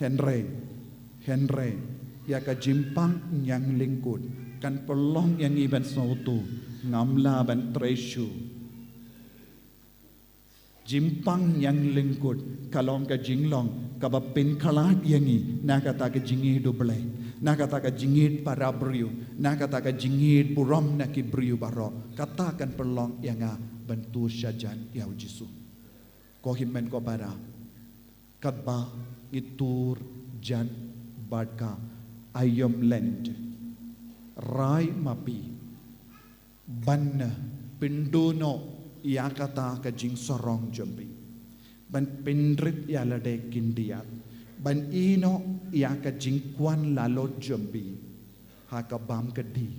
Hynrei, hynrei ïa ka jingpang ñianglyngkut kan pynlong ïa ngi ban sngewthuh, ngam lah ban trei shuh. Jingpang ñianglyngkut ka long ka jinglong kaba pynkhlad ïa ngi na kata ka jingïeit U Blei, na kata ka jingïeit para briew, na kata ka jingïeit burom na ki briew baroh. Kata kan pynlong ïa nga ban tur shajan ïa u Jisu. Ko hynmen ko para, katba ngi tur jan bad ka aïom lent, rai ma phi ban pynduh noh ïa kata ka jingsarong jong phi, ban pynrit ïa lade khyndiat, ban ïeh noh ïa ka jingkwah lalot jong phi ha ka bam ka dih.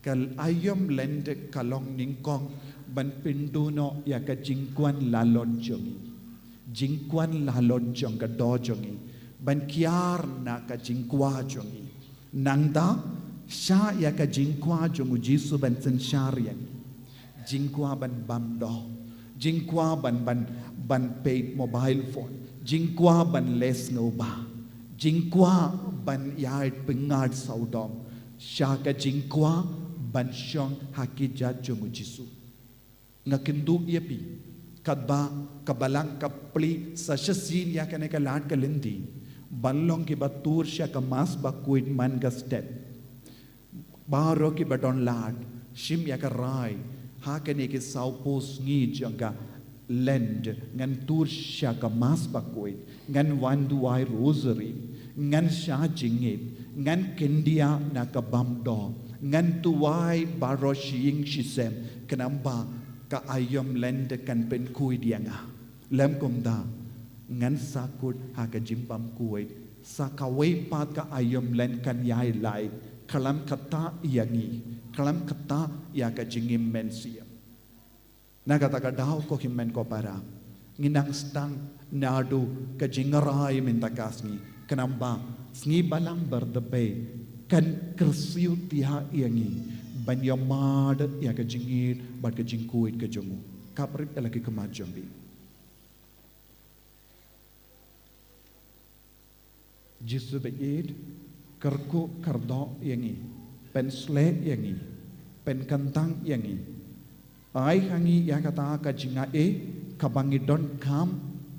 Ka aïom lent ka long nyngkong ban pynduh noh ïa ka jingkwah lalot jong ngi, jingkwah lalot jong ka doh jong ngi, ban kiar na ka jingkwah jong ngi. Nangta shah ïa ka jingkwah jong u Jisu ban synshar ïa ngi. Jingkwah ban bam doh, jingkwah ban, ban, ban peit mobile phone, jingkwah ban leh sngewbha, jingkwah ban ïaid pyngngad sawdong, shah ka jingkwah ban shong ha ki kjat jong u Jisu. Nga kynduh ïa phi, katba ka Balang ka plie sa shisien ïa kane ka lad ka lynti, ban long kiba tur sha ka Mass Bakhuid man ka step. Baroh kiba don lad, shim ïa ka rai ha kine ki sawphew sngi jong ka Lent, ngan tur sha ka Mass Bakhuid, ngan wan duwai Rosary, ngan shah jingngeit, ngan kyndiah na ka bam doh, ngan duwai baroh shi ïing shi sem, khnang ba ka aïom Lent kan pynkhuid ïa nga. Lym kumta, ngan sa kut ha ka jingbymkhuid, sa kawei pat ka aïom Lent kan ïai lait, khlem kata ïa ngi, khlem kata ïa ka jingim mynsiem. Na kata ka daw ko hynmen ko para, ngi nang sdang naduh ka jingrai mynta ka sngi, khnang ba sngi Balang Bardabei kan kyrsiew thiah ïa ngi ban ïamad ïa ka jingïeit bad ka jingkhuid ka jong u. Khaprit ïa la ki khmat jong phi. Jisu ba ïeit, kyrkhu kyrdoh ïa ngi, pynsleh ïa ngi, pynkyntang ïa ngi. Ai ha ngi ïa kata ka jingaiei kaba ngi donkam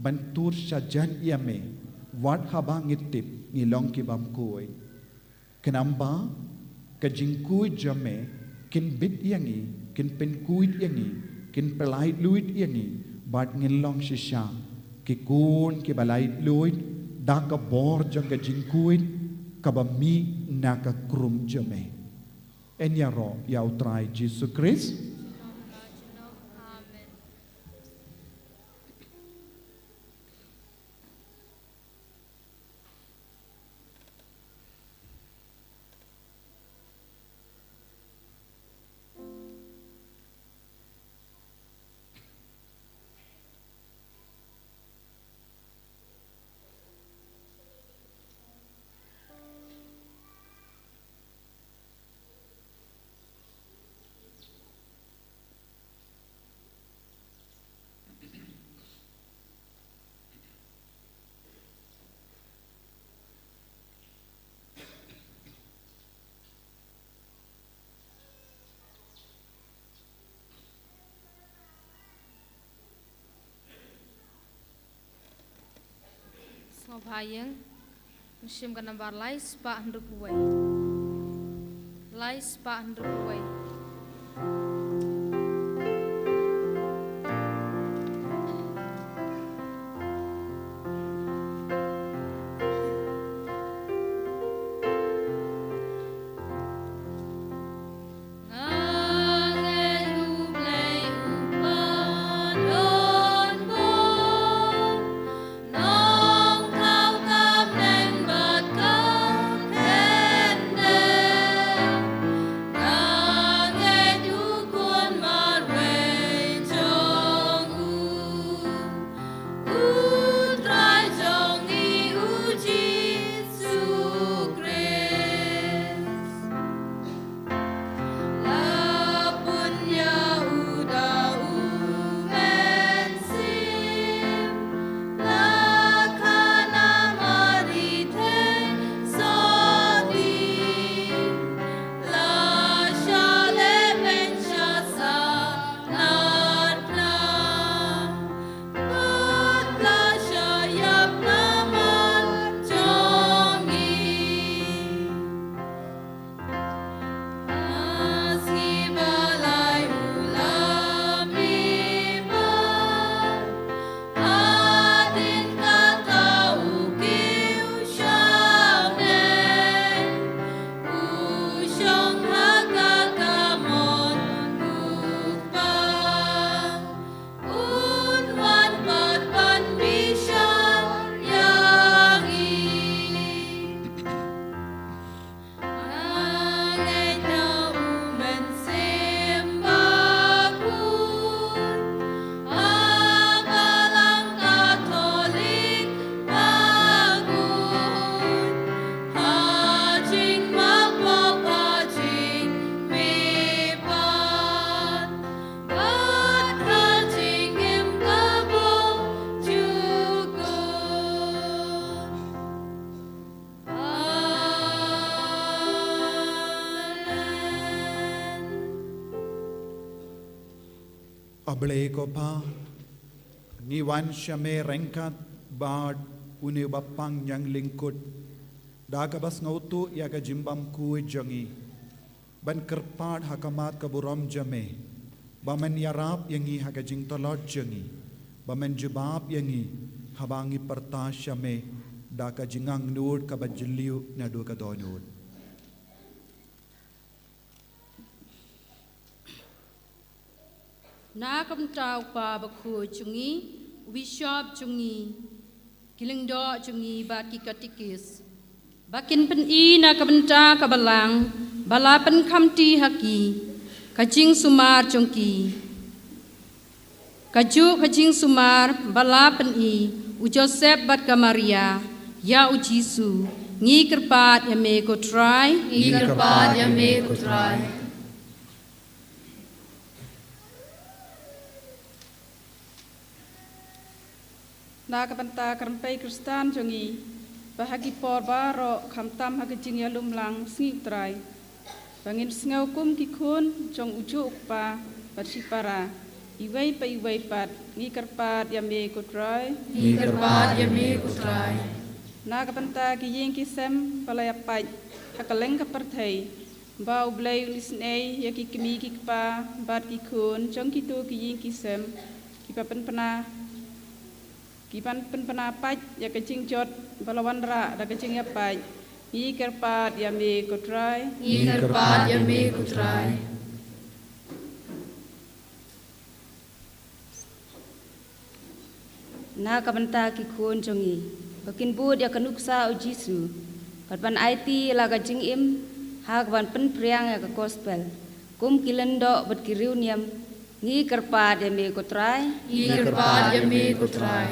ban tur shajan ïa me, wat haba ngi tip ngi long ki bymkhuid. Khnang ba ka jingkhuid jong me kin bit ïa ngi, kin pynkhuid ïa ngi, kin pyllait luid ïa ngi, bad ngin long shisha ki khun kiba lait luid da ka bor jong ka jingkhuid kaba mih na ka khrum jong me. Yn ïaroh ïa U Trai Jisu Khrist. Sngewbha ïeng, shim ka nambar lai spah hynriewphew wei. Lai spah hynriewphew wei. U Trai jong ngi U Jisu Khrist. La pun ïa u da u Mynsiem, la khan ha Mari Theisotti, la shah lehbeiñ sha Sahnarphna. Bad la shah ïap namar jong ngi. Ha sngi ba lai u la mih pat. Hadien kata u kiew sha bneng. U shong ha ka kamon u Kpa. Un wan pat ban bishar ïa ngi. Nga ngeit ïa u Mynsiem Bakhuid, ha Balang Katholik bakhuid, ha jingmap pop ha jingmihpat. Bad ka jingim ka bymjukut. Amen. A Blei ko Pa, ngi wan sha me ryngkat bad Une uba pang ñianglyngkut, da kaba sngewthuh ïa ka jingbymkhuid jong ngi, ban kyrpad ha khmat ka burom jong me, ba men ïarap ïa ngi ha ka jingtlot jong ngi, ba men jubab ïa ngi haba ngi pyrta sha me da ka jingangnud kaba jylliew naduh ka dohnud. Na ka bynta u Kpa bakhuid jong ngi, u Bishop jong ngi, ki lyngdoh jong ngi bad ki katikis, ba kin pyni na ka bynta ka balang ba la pynkhamti ha ki, ka jingsumar jong ki. Kajuh ka jingsumar ba la pyni u Joseph bad ka Maria ïa u Jisu, ngi kyrpad ïa me ko Trai. Ngi kyrpad ïa me ko Trai. Na ka bynta ka rympei Khristan jong ngi, ba ha ki por baroh khamtam ha ka jingïalum lang sngi u Trai, ba ngin sngew kum ki khun jong u juh u kpa bad shipara, iwei pa iwei pat, ngi kyrpad ïa me ko Trai. Ngi kyrpad ïa me ko Trai. Na ka bynta ki ïing ki sem ba la ïapait ha kylleng ka pyrthei, ba U Blei un isynei ïa ki kmie ki kpa bad ki khun jong kito ki ïing ki sem, kiba pynpna, kiban pynpna pait ïa ka jingjot ba la wanrah da ka jingïapait, ngi kyrpad ïa me ko Trai. Ngi kyrpad ïa me ko Trai. Na ka bynta ki khun jong ngi, ba kin bud ïa ka nuksa u Jisu, bad ban aiti la ka jingim ha kaban pynphriang ïa ka gospel, kum ki lyngdoh bad ki riewniam, ngi kyrpad ïa me ko Trai. Ngi kyrpad ïa me ko Trai.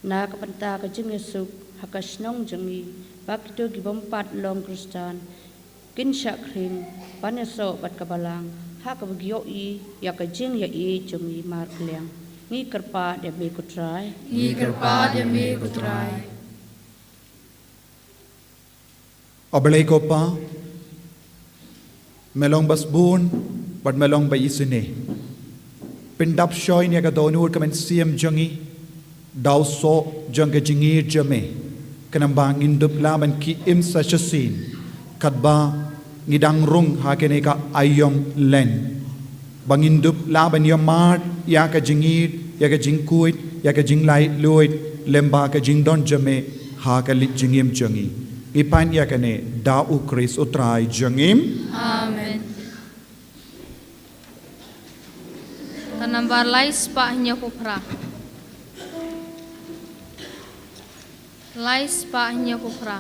Na ka bynta ka jingïasuk ha ka shnong jong ngi, ba kito ki bym pat long Khristan kin shah khring ban ïasoh bad ka balang, ha kaba ki ïohi ïa ka jingïaieit jong ngi markylliang, ngi kyrpad ïa me ko Trai. Ngi kyrpad ïa me ko Trai. A Blei ko Pa, me long ba sbun bad me long ba isynei. Pyndap shoi ïa ka dohnud ka mynsiem jong ngi da u soh jong ka jingïeit jong me, khnang ba ngin dup lah ban ki im sa shisien, katba ngi dang rung ha kane ka aïom lent, ba ngin dup lah ban ïohmad ïa ka jingïeit, ïa ka jingkhuid, ïa ka jinglaitluid lem bad ka jingdon jong me ha ka leit jingim jong ngi. Ngi pan ïa kane da U Khrist U Trai jong ngi. Amen. Ka nambar lai spah hynñiew phew phra. Lai spah hynñiew phew phra.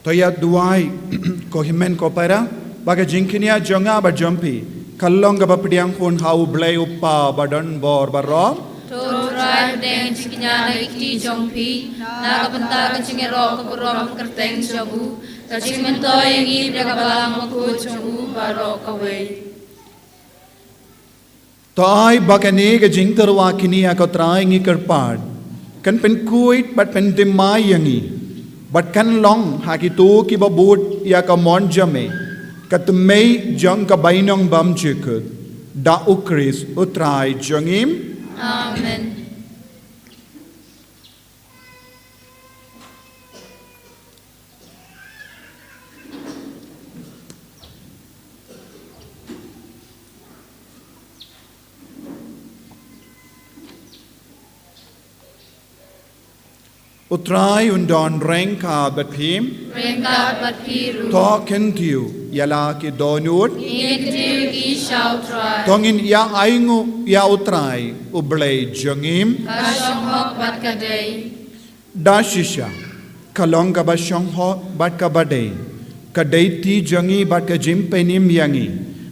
To ïa duwai, ko hynmen ko para, ba ka jingkñia jong nga bad jong phi ka long kaba pdiang hun ha U Blei U Kpa badonbor baroh. To Trai, pdiang jingkñia na ki kti jong phi na ka bynta ka jingïaroh ka burom kyrteng jong u, ka jingmyntoi ïa ngi da ka Balang Bakhuid jong u baroh kawei. To ai ba kane ka jingtyrwa kñia, ko Trai, ngi kyrpad, kan pynkhuid bad pynthymmai ïa ngi, bad kan long ha kito kiba bud ïa ka mon jong me, ka tmei jong ka bainong bymjukut. Da U Khrist U Trai jong ngi. Amen. U Trai un don ryngkat bad phi. Ryngkat bad phi ruh. To kyntiew ïa la ki dohnud. Ngin kyntiew ïa ki sha U Trai. To ngin ïa ainguh ïa U Trai, U Blei jong ngi. Ka shong hok bad ka dei. Da shisha, ka long kaba shong hok bad kaba dei, ka dei ti jong ngi bad ka jingpynim ïa ngi,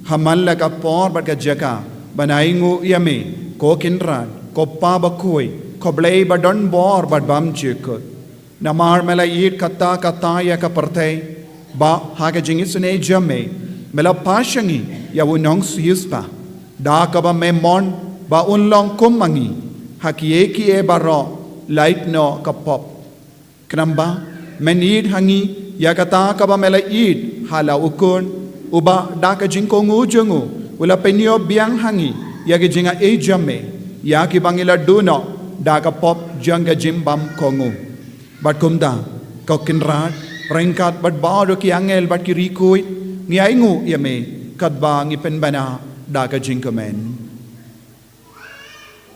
ha man la ka por bad ka jaka, ban ainguh ïa me, ko Kynrad, ko Pa Bakhuid, ko Blei badonbor bad bymjukut. Namar me la ïeit katta katta ïa ka pyrthei, ba ha ka jingisynei jong me, me la pash ïa ngi ïa u nongsiewspah, da kaba me mon ba un long kum ma ngi ha kiei kiei baroh, lait noh ka pop. Khnang ba men ïeit ha ngi ïa kata kaba me la ïeit ha la u Khun, uba da ka jingkohnguh jong u, u la pynïoh biang ha ngi ïa ki jingai jong me, ïa kiba ngi la duh noh da ka pop jong ka jingbymkohnguh. Bad kumta, ko Kynrad, ryngkat bad baroh ki angel bad ki riewkhuid, ngi ainguh ïa me, katba ngi pynbna da ka jingkmen.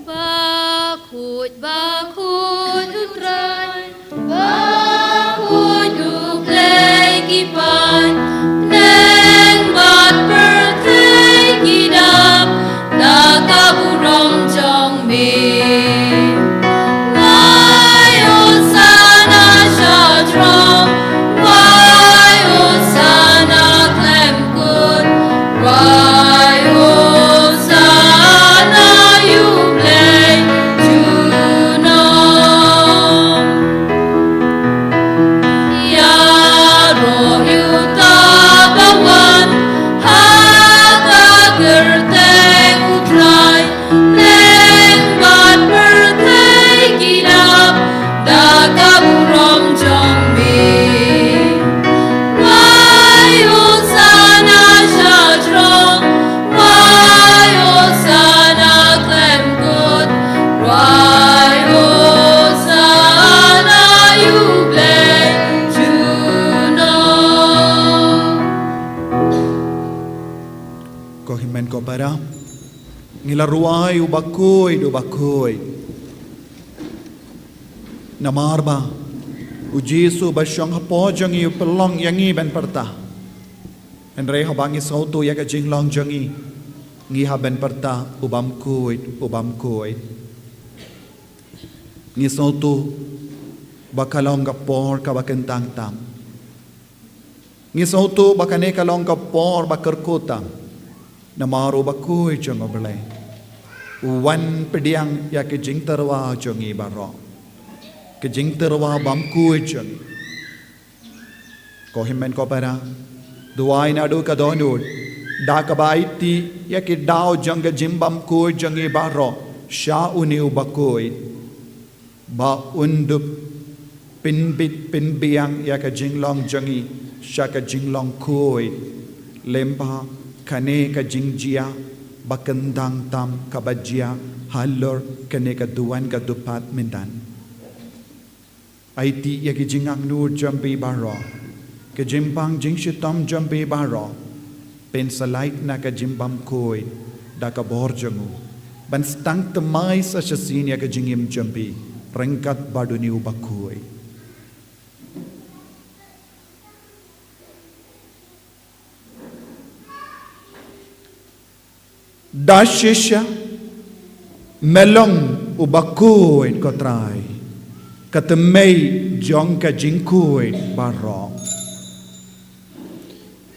Bakhuid, bakhuid U Trai, bakhuid U Blei ki paidbah, bneng bad pyrthei ki dap da ka burom jong me. Wai Hosana sha jrong, wai Hosana khlem kut, wai Hosana ïa U Blei junom. Ïaroh ïa uta uba wan ha ka kyrteng U Trai, bneng bad pyrthei ki dap da ka burom jong me. Wai Hosana sha jrong, wai Hosana khlem kut, wai Hosana ïa U Blei junom. Ko hynmen ko para, ngi la rwai: U Bakhuid, U Bakhuid. Namar ba U Jisu ba shong hapoh jong ngi u pynlong ïa ngi ban pyrta. Hynrei haba ngi sngewthuh ïa ka jinglong jong ngi, ngi hap ban pyrta: U Bakhuid, U Bakhuid. Ngi sngewthuh ba ka long ka por kaba kyntang tam. Ngi sngewthuh ba kane ka long ka por ba kyrkhu tam. Namar U Bakhuid jong U Blei u wan pdiang ïa ka jingtyrwa jong ngi baroh, ka jingtyrwa bymkhuid jong ngi. Ko hynmen ko para, duwai naduh ka dohnud, da kaba aiti ïa ki daw jong ka jingbymkhuid jong ngi baroh sha une U Bakhuid, ba un dup pynbit pynbiang ïa ka jinglong jong ngi sha ka jinglong khuid, lymne ba kane ka jingjia ba kyntang tam kaba jia halor kane ka duwan ka dkhot mynta. Aiti ïa ki jingangnud jong phi baroh, ki jingpang jingshitom jong phi baroh, pynslait na ka jingbymkhuid da ka bor jong u, ban sdang thymmai sa shisien ïa ka jingim jong phi ryngkat bad une U Bakhuid. Da shisha me long U Bakhuid, ko Trai, ka thymmei jong ka jingkhuid baroh.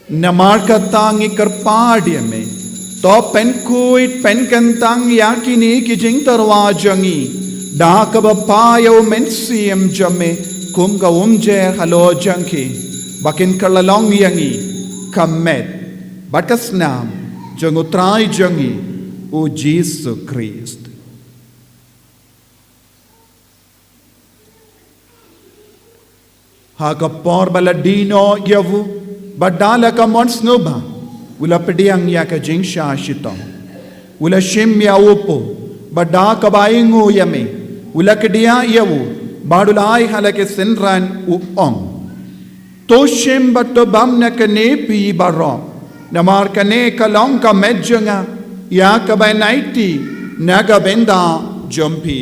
Namar kata ngi kyrpad ïa me, to pynkhuid pynkyntang ïa kine ki jingtyrwa jong ngi da kaba phah ïa u Mynsiem jong me kum ka umjer halor jong ki, ba kin kylla long ïa ngi ka met bad ka snam jong u Trai jong ngi, u Jisu Khrist. Ha ka por ba la die noh ïa u, bad da la ka mon sngewbha, u la pdiang ïa ka jingshah shitom. U la shim ïa u pu, bad da kaba ainguh ïa me, u la kdiah ïa u, bad u la ai ha la ki synran u ong: To shim bad to bam na kane phi baroh, namar kane ka long ka met jong nga, ïa kaba yn aiti na ka bynta jong phi.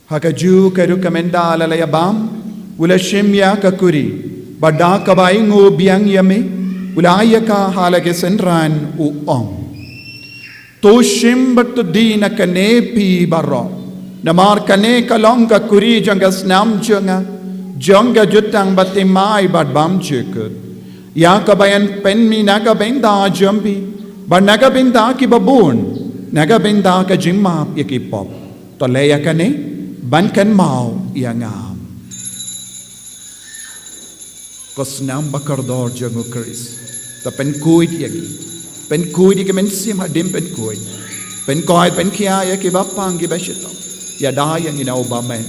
Ha kajuh ka rukom ynda la la ïa bam, u la shim ïa ka kuri, bad da kaba ainguh biang ïa me, u la ai ïa ka ha la ki synran u ong: To shim bad to die na kane phi baroh, namar kane ka long ka kuri jong ka snam jong nga, jong ka jutang bathymmai bad bymjukut, ïa kaba yn pynmih na ka bynta jong phi, bad na ka bynta kiba bun, na ka bynta ka jingmap ïa ki pop. To leh ïa kane ban kynmaw ïa nga. Ka snam ba kordor jong u Khrist. To pynkhuid ïa ngi. Pynkhuid ïa ki mynsiem hadien pynkhuid. Pynkoit pynkhia ïa kiba pang kiba shitom. Ïada ïa ngi na u bymman.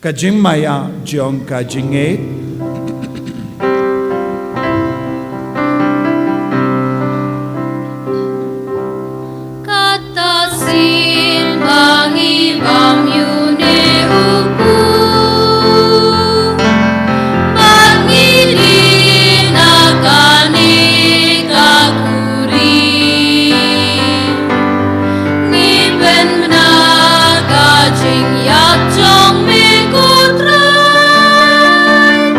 Ka jingmaïa jong ka jingngeit. Kata sien ba ngi bam ïa une u pu, bad ngi die na kane ka kuri. Ngi pynbna ka jingïap jong me ko Trai,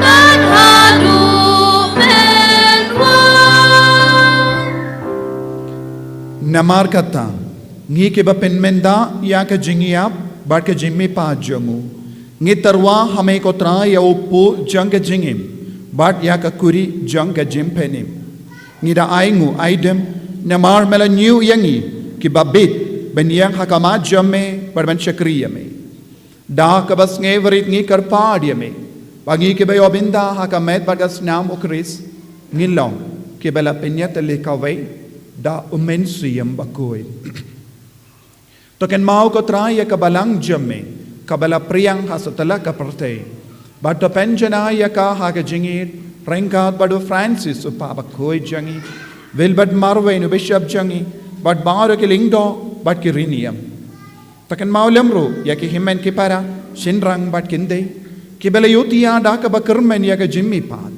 tad haduh men wan. Namar kata, ngi kiba pynmynda ïa ka jingïap bad ka jingmihpat jong u, ngi tyrwa ha me ko Trai ïa u pu jong ka jingim, bad ïa ka kuri jong ka jingpynim. Ngi da ainguh aidem, namar me la ñiew ïa ngi kiba bit, ban ïeng ha khmat jong me, bad ban shakri ïa me. Da kaba sngewrit ngi kyrpad ïa me, ba ngi kiba ïoh bynta ha ka met bad ka snam u Khrist, ngin long kiba la pynïatylli kawei da u Mynsiem Bakhuid. To kynmaw ko Trai ïa ka balang jong me, kaba la pdiang ha satlak ka pyrthei. Bad to pynjanai ïa ka ha ka jingïeit, ryngkat bad u Francis u Papa bakhuid jong ngi, Wilbert Marwein u Bishop jong ngi, bad baroh ki lyngdoh bad ki riewniam. To kynmaw lem ruh ïa ki hynmen ki para, shynrang bad kynthei, kiba la ïohthiah da kaba kyrmen ïa ka jingmihpat.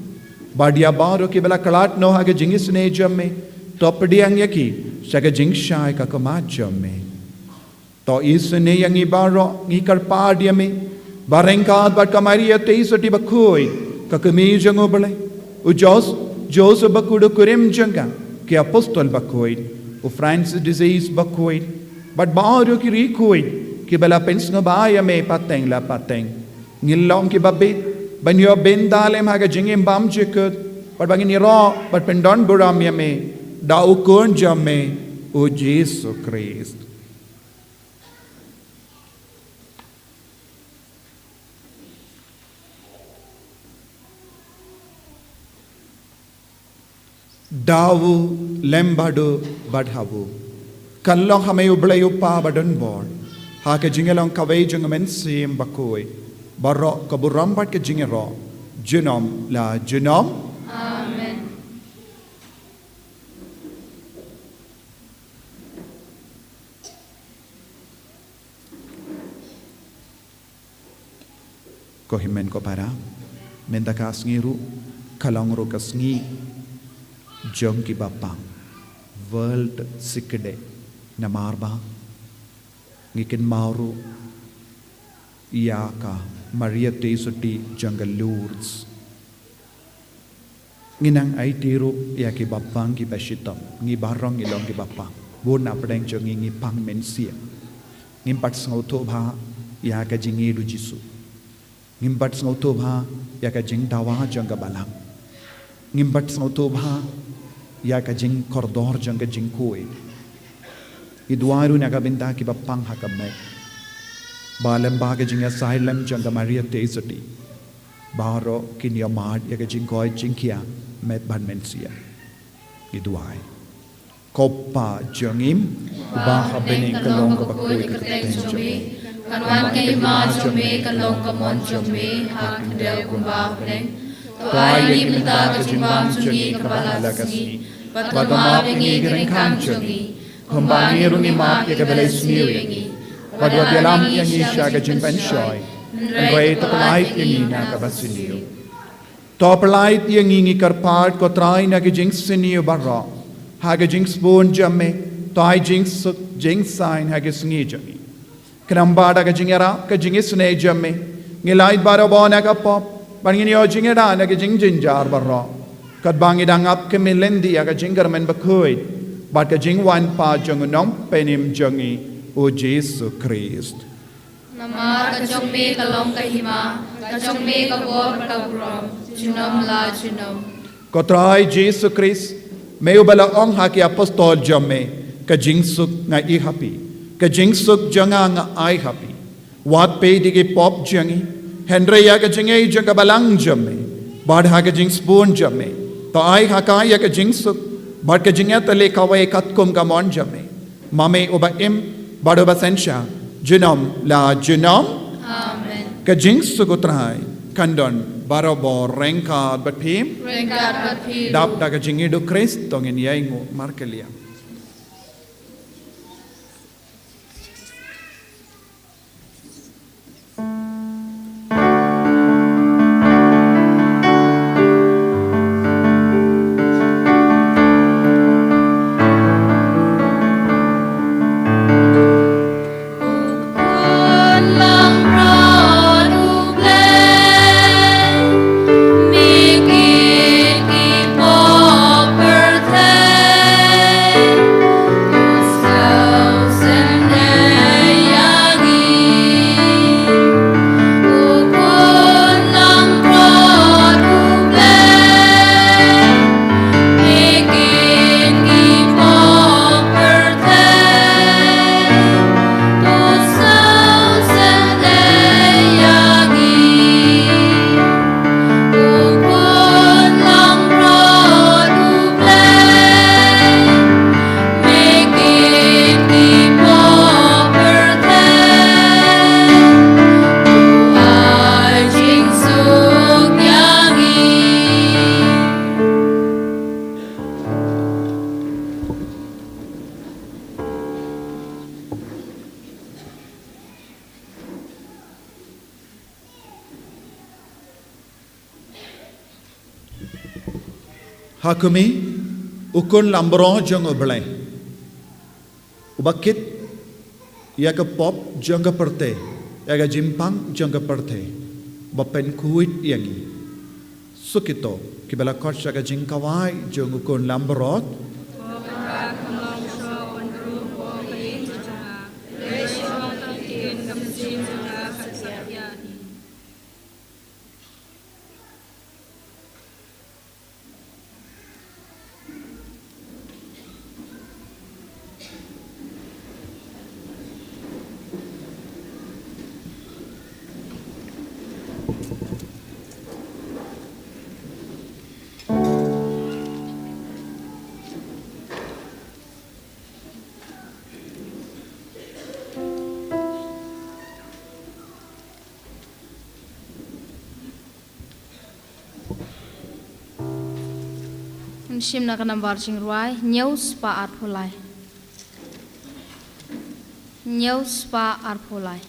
Bad ïa baroh kiba la khlad noh ha ka jingisynei jong me, to pdiang ïa ki sha ka jingshai ka khmat jong me. To isynei ïa ngi baroh, ngi kyrpad ïa me, ba ryngkat bad ka Maria Theisotti bakhuid, ka kmie jong u Blei, u Jos-, Joseph bakhuid u kurim jong ka, ki apostol bakhuid, u Francis de Sales bakhuid, bad baroh ki riewkhuid kiba la pynsngewbha ïa me pateng la pateng, ngin long kiba bit ban ïoh bynta lem ha ka jingim bymjukut, bad ba ngin ïaroh bad pyndonburom ïa me da u Khun jong me, u Jisu Khrist. Da u lem bad u bad ha u. Kan long ha me u Blei u Kpa badonbor, ha ka jingïalong kawei jong u Mynsiem Bakhuid, baroh ka burom bad ka jingïaroh, junom la junom. Amen. Ko hynmen ko para, mynta ka sngi ruh ka long ruh ka sngi jong ki bapang. World Sick Day, namar ba ngi kynmaw ruh ïa ka Maria Theisotti jong ka Lourdes. Ngi nang aiti ruh ïa ki bapang ki bashitom, ngi baroh ngi long ki bapang. Bun na pdeng jong ngi ngi pang mynsiem. Ngim pat sngewthuh bha ïa ka jingïeit u Jisu. Ngim pat sngewthuh bha ïa ka jingdawa jong ka balang. Ngim pat sngewthuh bha ïa ka jingkordor jong ka jingkhuid. Ngi duwai ruh na ka bynta ki bapang ha ka met, ba lyngba ka jingïasyriem jong ka Maria Theisotti, baroh kin ïohmad ïa ka jingkoit jingkhiah met bad mynsiem. Ngi duwai. Ko Pa jong ngi uba ha bneng, ka long kaba khuid ka kyrteng jong me. Kan wan ka hima jong me, kan long ka mon jong me ha khyndiat kumba ha bneng. To ai ïa ngi mynta ka jingbam jong ngi kaba ha la ka sngi. Bad to map ïa ngi ki ryngkang jong ngi, kumba ngi ruh ngi map ïa kiba la isniew ïa ngi. Bad wat ïalam ïa ngi sha ka jingpynshoi, hynrei to pyllait ïa ngi na kaba sniew. To pyllait ïa ngi, ngi kyrpad, ko Trai, na ki jingsniew baroh, ha ka jingsbun jong me. To ai jingsuk jingsaiñ ha ki sngi jong ngi. Khnang ba da ka jingïarap ka jingisynei jong me, ngin lait barabor na ka pop, bad ngin ïoh jingïada na ki jingjynjar baroh. Katba ngi dang ap khmih lynti ïa ka jingkyrmen bakhuid bad ka jingwan pat jong u Nongpynim jong ngi, u Jisu Khrist. Namar ka jong me ka long ka hima, ka jong me ka bor bad ka burom, junom la junom. Ko Trai Jisu Khrist, me uba la ong ha ki apostol jong me, ka jingsuk nga ai ha phi, ka jingsuk jong nga nga ai ha phi. Wat peit ïa ki pop jong ngi, hynrei ïa ka jingïeit jong ka balang jong me, bad ha ka jingsbun jong me, to ai ha ka ïa ka jingsuk bad ka jingïatylli kawei katkum ka mon jong me. Ma me uba im bad uba synshar, junom la junom. Amen. Ka jingsuk u Trai kan don barabor ryngkat bad phi. Ryngkat bad phi. Dap da ka jingïeit u Khrist to ngin ïainguh markylliang. Ha khmih, u khun langbrot jong U Blei, uba kit ïa ka pop jong ka pyrthei, ïa ka jingpang jong ka pyrthei, ba pynkhuid ïa ngi. Suk ito kiba la khot sha ka jingkhawai jong u khun langbrot. Ngin shim na ka nambar jingrwai hynñiew spah arphew lai. Hynñiew spah arphew lai.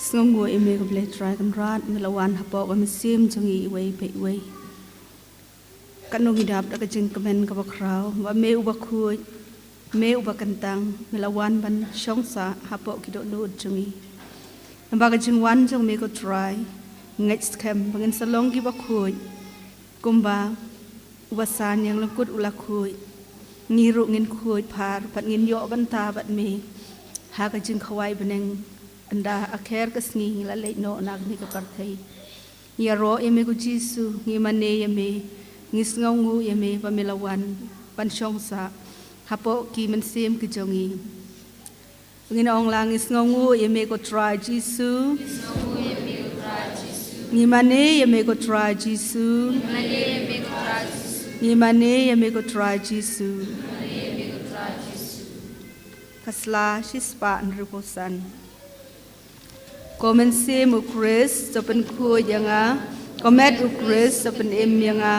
Sngewnguh ïa me ko Blei Trai Kynrad, me la wan hapoh ka mynsiem jong ngi iwei pa iwei. Katno ngi dap da ka jingkmen kaba khraw ba me uba khuid, me uba kyntang, me la wan ban shong sah hapoh ki dohnud jong ngi. Namar ka jingwan jong me ko Trai, ngeit skhem ba ngin sa long kiba khuid. Kumba u basan ïa nga lyngkut u la khuid, ngi ruh ngin khuid phar bad ngin ïoh bynta bad me ha ka jingkhawai bneng. Ynda ha kher ka sngi ngi la leit noh na kane ka pyrthei, ngi ïaroh ïa me ko Jisu, ngi mane ïa me, ngi sngewnguh ïa me ba me la wan ban shong sah hapoh ki mynsiem ki jong ngi. Ngin ong lang, ngi sngewnguh ïa me ko Trai Jisu. Ngi mane ïa me ko Trai Jisu. Ngi mane ïa me ko Trai Jisu. Ka sla shispah hynriewphew san. Ko mynsiem u Khrist to pynkhuid ïa nga. Ko met u Khrist to pynim ïa nga.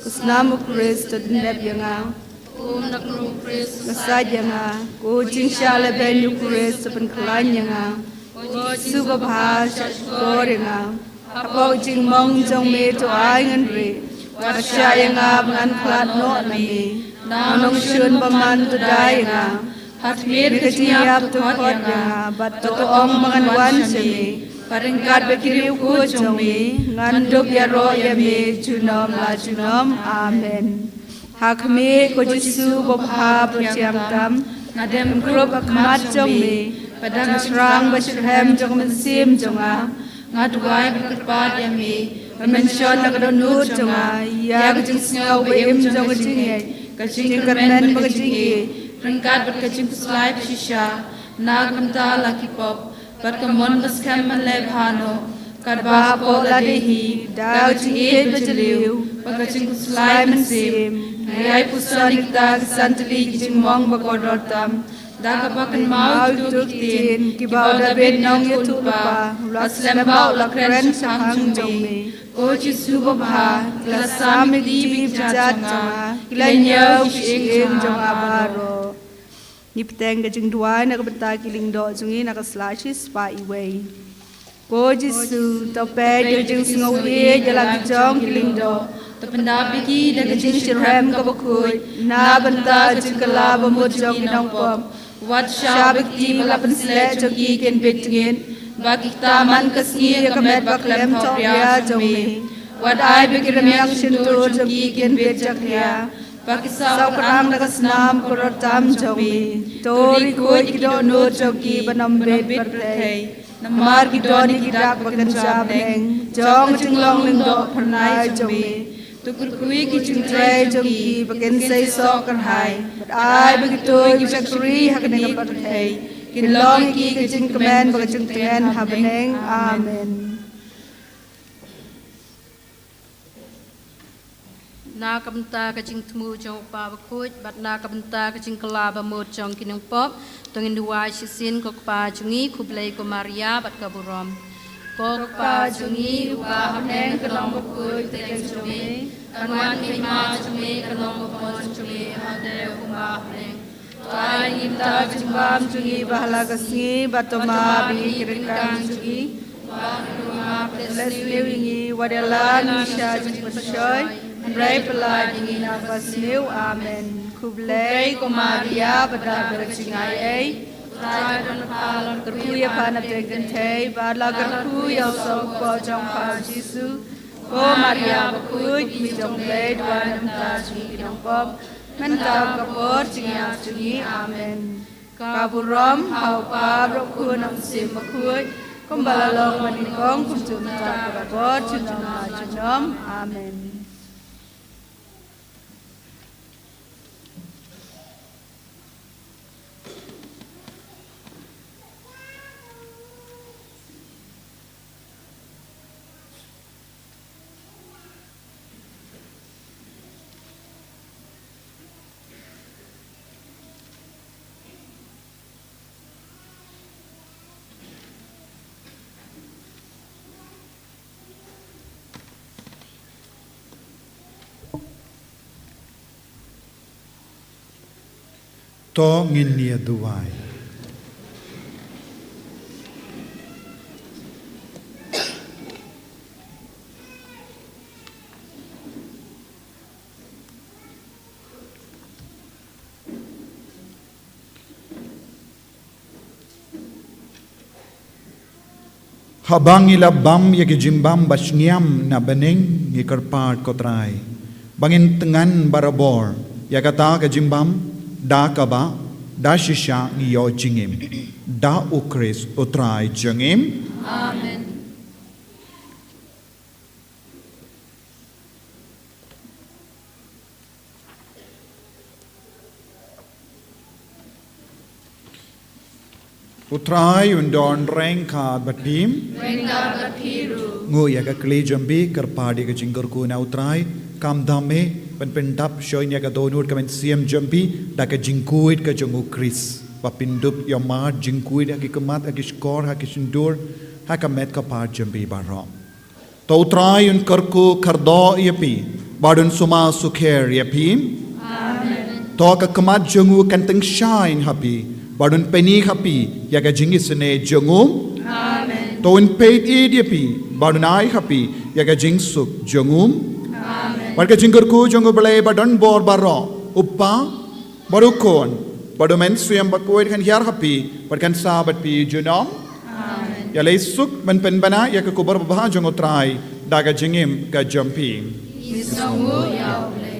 Ko snam u Khrist to dep ïa nga. Kum na krum Khrist, nga sait ïa nga. Ko jingshah lehbeiñ u Khrist to pynkhlaiñ ïa nga. Ko Jisu babha, shah shkor ïa nga. Hapoh jingmong jong me to ai ngan rieh. Wat shah ïa nga ba ngan khlad noh na me. Na u nongshun bymman to dai ïa nga. Ha khmih ka jingïap to khot ïa nga. Bad to ong ba ngan wan sha me. Bad ryngkat bad ki riewkhuid jong me ngan dup ïaroh ïa me junom la junom. Amen. Ha khmih ko Jisu babha ba thiang tam, nga dem krup ha khmat jong me, bad da ka shynrang ba shitrhem jong ka mynsiem jong nga, nga duwai bad kyrpad ïa me, ba men shon na ka dohnud jong nga ïa ka jingsngew ba im jong ka jingngeit, ka jingkyrmen bad ka jingïeit, ryngkat bad ka jingkhuslai ba shisha na ka bynta la ki pop, bad ka mon ba skhem ban leh bha noh, katba hapoh lade hi da ka jingïeit ba jylliew bad ka jingkhuslai mynsiem, nga ïai puson ïa kita ki san tylli ki jingmong ba kordor tam, da kaba kynmaw ïa kito ki ktien kiba u Dabid nongïathuhlypa u la slem bha, u la kren shaphang jong me. Ko Jisu babha, ki la sam ïa ki kti bad ki kjat jong nga, ki la ñiew ki shyieng jong nga baroh. Ngi bteng ka jingduwai na ka bynta ki lyngdoh jong ngi na ka sla shispah iwei. Ko Jisu, to peit ïa ka jingsngew ïeit ïa la ki jong ki lyngdoh, to pyndap ïa ki da ka jingshitrhem kaba khuid na ka bynta ka jingkylla bamut jong ki nongpop. Wat shah ba ki kti ba la pynsleh jong ki kin bit jingit, ba ki ktah man ka sngi ïa ka met ba khlem thohria jong me. Wat ai ba ki rmiang shyntur jong ki kin bit jakhlia, ba ki saw kyrang da ka snam kordor tam jong me. To ri khuid ïa ki dohnud jong ki ban ym bit pyrthei, namar ki don ïa ki dak ba kynja bneng jong ka jinglong lyngdoh phyrnai jong me. To kyrkhu ïa ki jingtrei jong ki ba kin seisoh kyrhai, bad ai ba kito kiba shakri ha kane ka pyrthei kin long ïa ki ka jingkmen bad ka jingtngen ha bneng. Amen. Na ka bynta ka jingthmu jong u Kpa Bakhuid bad na ka bynta ka jingkylla bamut jong ki nongpop, to ngin duwai shisien. Ko Kpa jong ngi, khublei ko Maria bad ka burom. Ko Kpa jong ngi uba ha bneng, ka long bakhuid ka kyrteng jong me, kan wan ka hima jong me, kan long ka mon jong me ha bneng kumba ha bneng. To ai ngi mynta ka jingbam jong ngi ba ha la ka sngi, bad to map ïa ngi ki ryngkang jong ngi, kumba ngi map ïa kiba la sniew ïa ngi, wat ïalam ngi sha jingpynshoi, hynrei pyllait ïa ngi na kaba sniew. Amen. Khublei ko Maria, ba dap da ka jingaiei, U Trai u don bad pha, kyrkhu ïa pha na pdeng kynthei, bad la kyrkhu ïa u soh u kpoh jong pha u Jisu. Ko Maria bakhuid, Kmie jong U Blei, duwai na ka bynta jong ngi ki nongpop, mynta bad ka por jingïap jong ngi. Amen. Ka burom ha u Kpa, bad u Khun, bad u Mynsiem Bakhuid, kumba la long mynnyngkong, kumjuh mynta bad ka por junom la junom. Amen. To ngin ïa duwai. Haba ngi la bam ïa ka jingbam ba shngiam na bneng, ngi kyrpad, ko Trai, ba ngin tngan barabor ïa kata ka jingbam da kaba, da shisha ngi ïoh jingim da U Khrist U Trai jong ngi. Amen. U Trai un don ryngkat bad phi. Ryngkat bad phi ruh. Nguh ïa ka kli jong phi, kyrpad ïa ka jingkyrkhu na U Trai. Kam dam eh ban pyndap shuh ïa ka dohnud ka mynsiem jong phi da ka jingkhuid ka jong U Khrist, ba phin dup ïa mar jingkhuid ha ki khmat, ha ki shkor, ha ki shyntur, ha ka met ka phad jong phi baroh. To U Trai un kyrkhu kyrdoh ïa phi bad un sumar sukher ïa phi. Amen. To ka khmat jong u kan tyngshaiñ ha phi bad un pyni ha phi ïa ka jingisynei jong u. Amen. To un peit ïeit ïa phi bad un ai ha phi ïa ka jingsuk jong u. Amen. Bad ka jingkyrkhu jong U Blei badonbor baroh, U Kpa bad U Khun bad U Mynsiem Bakhuid kan hiar ha phi bad kan sah bad phi junom. Amen. Ïaleh suk ban pynbna ïa ka khubor babha jong U Trai da ka jingim ka jong phi. Ngi sngewnguh ïa U Blei.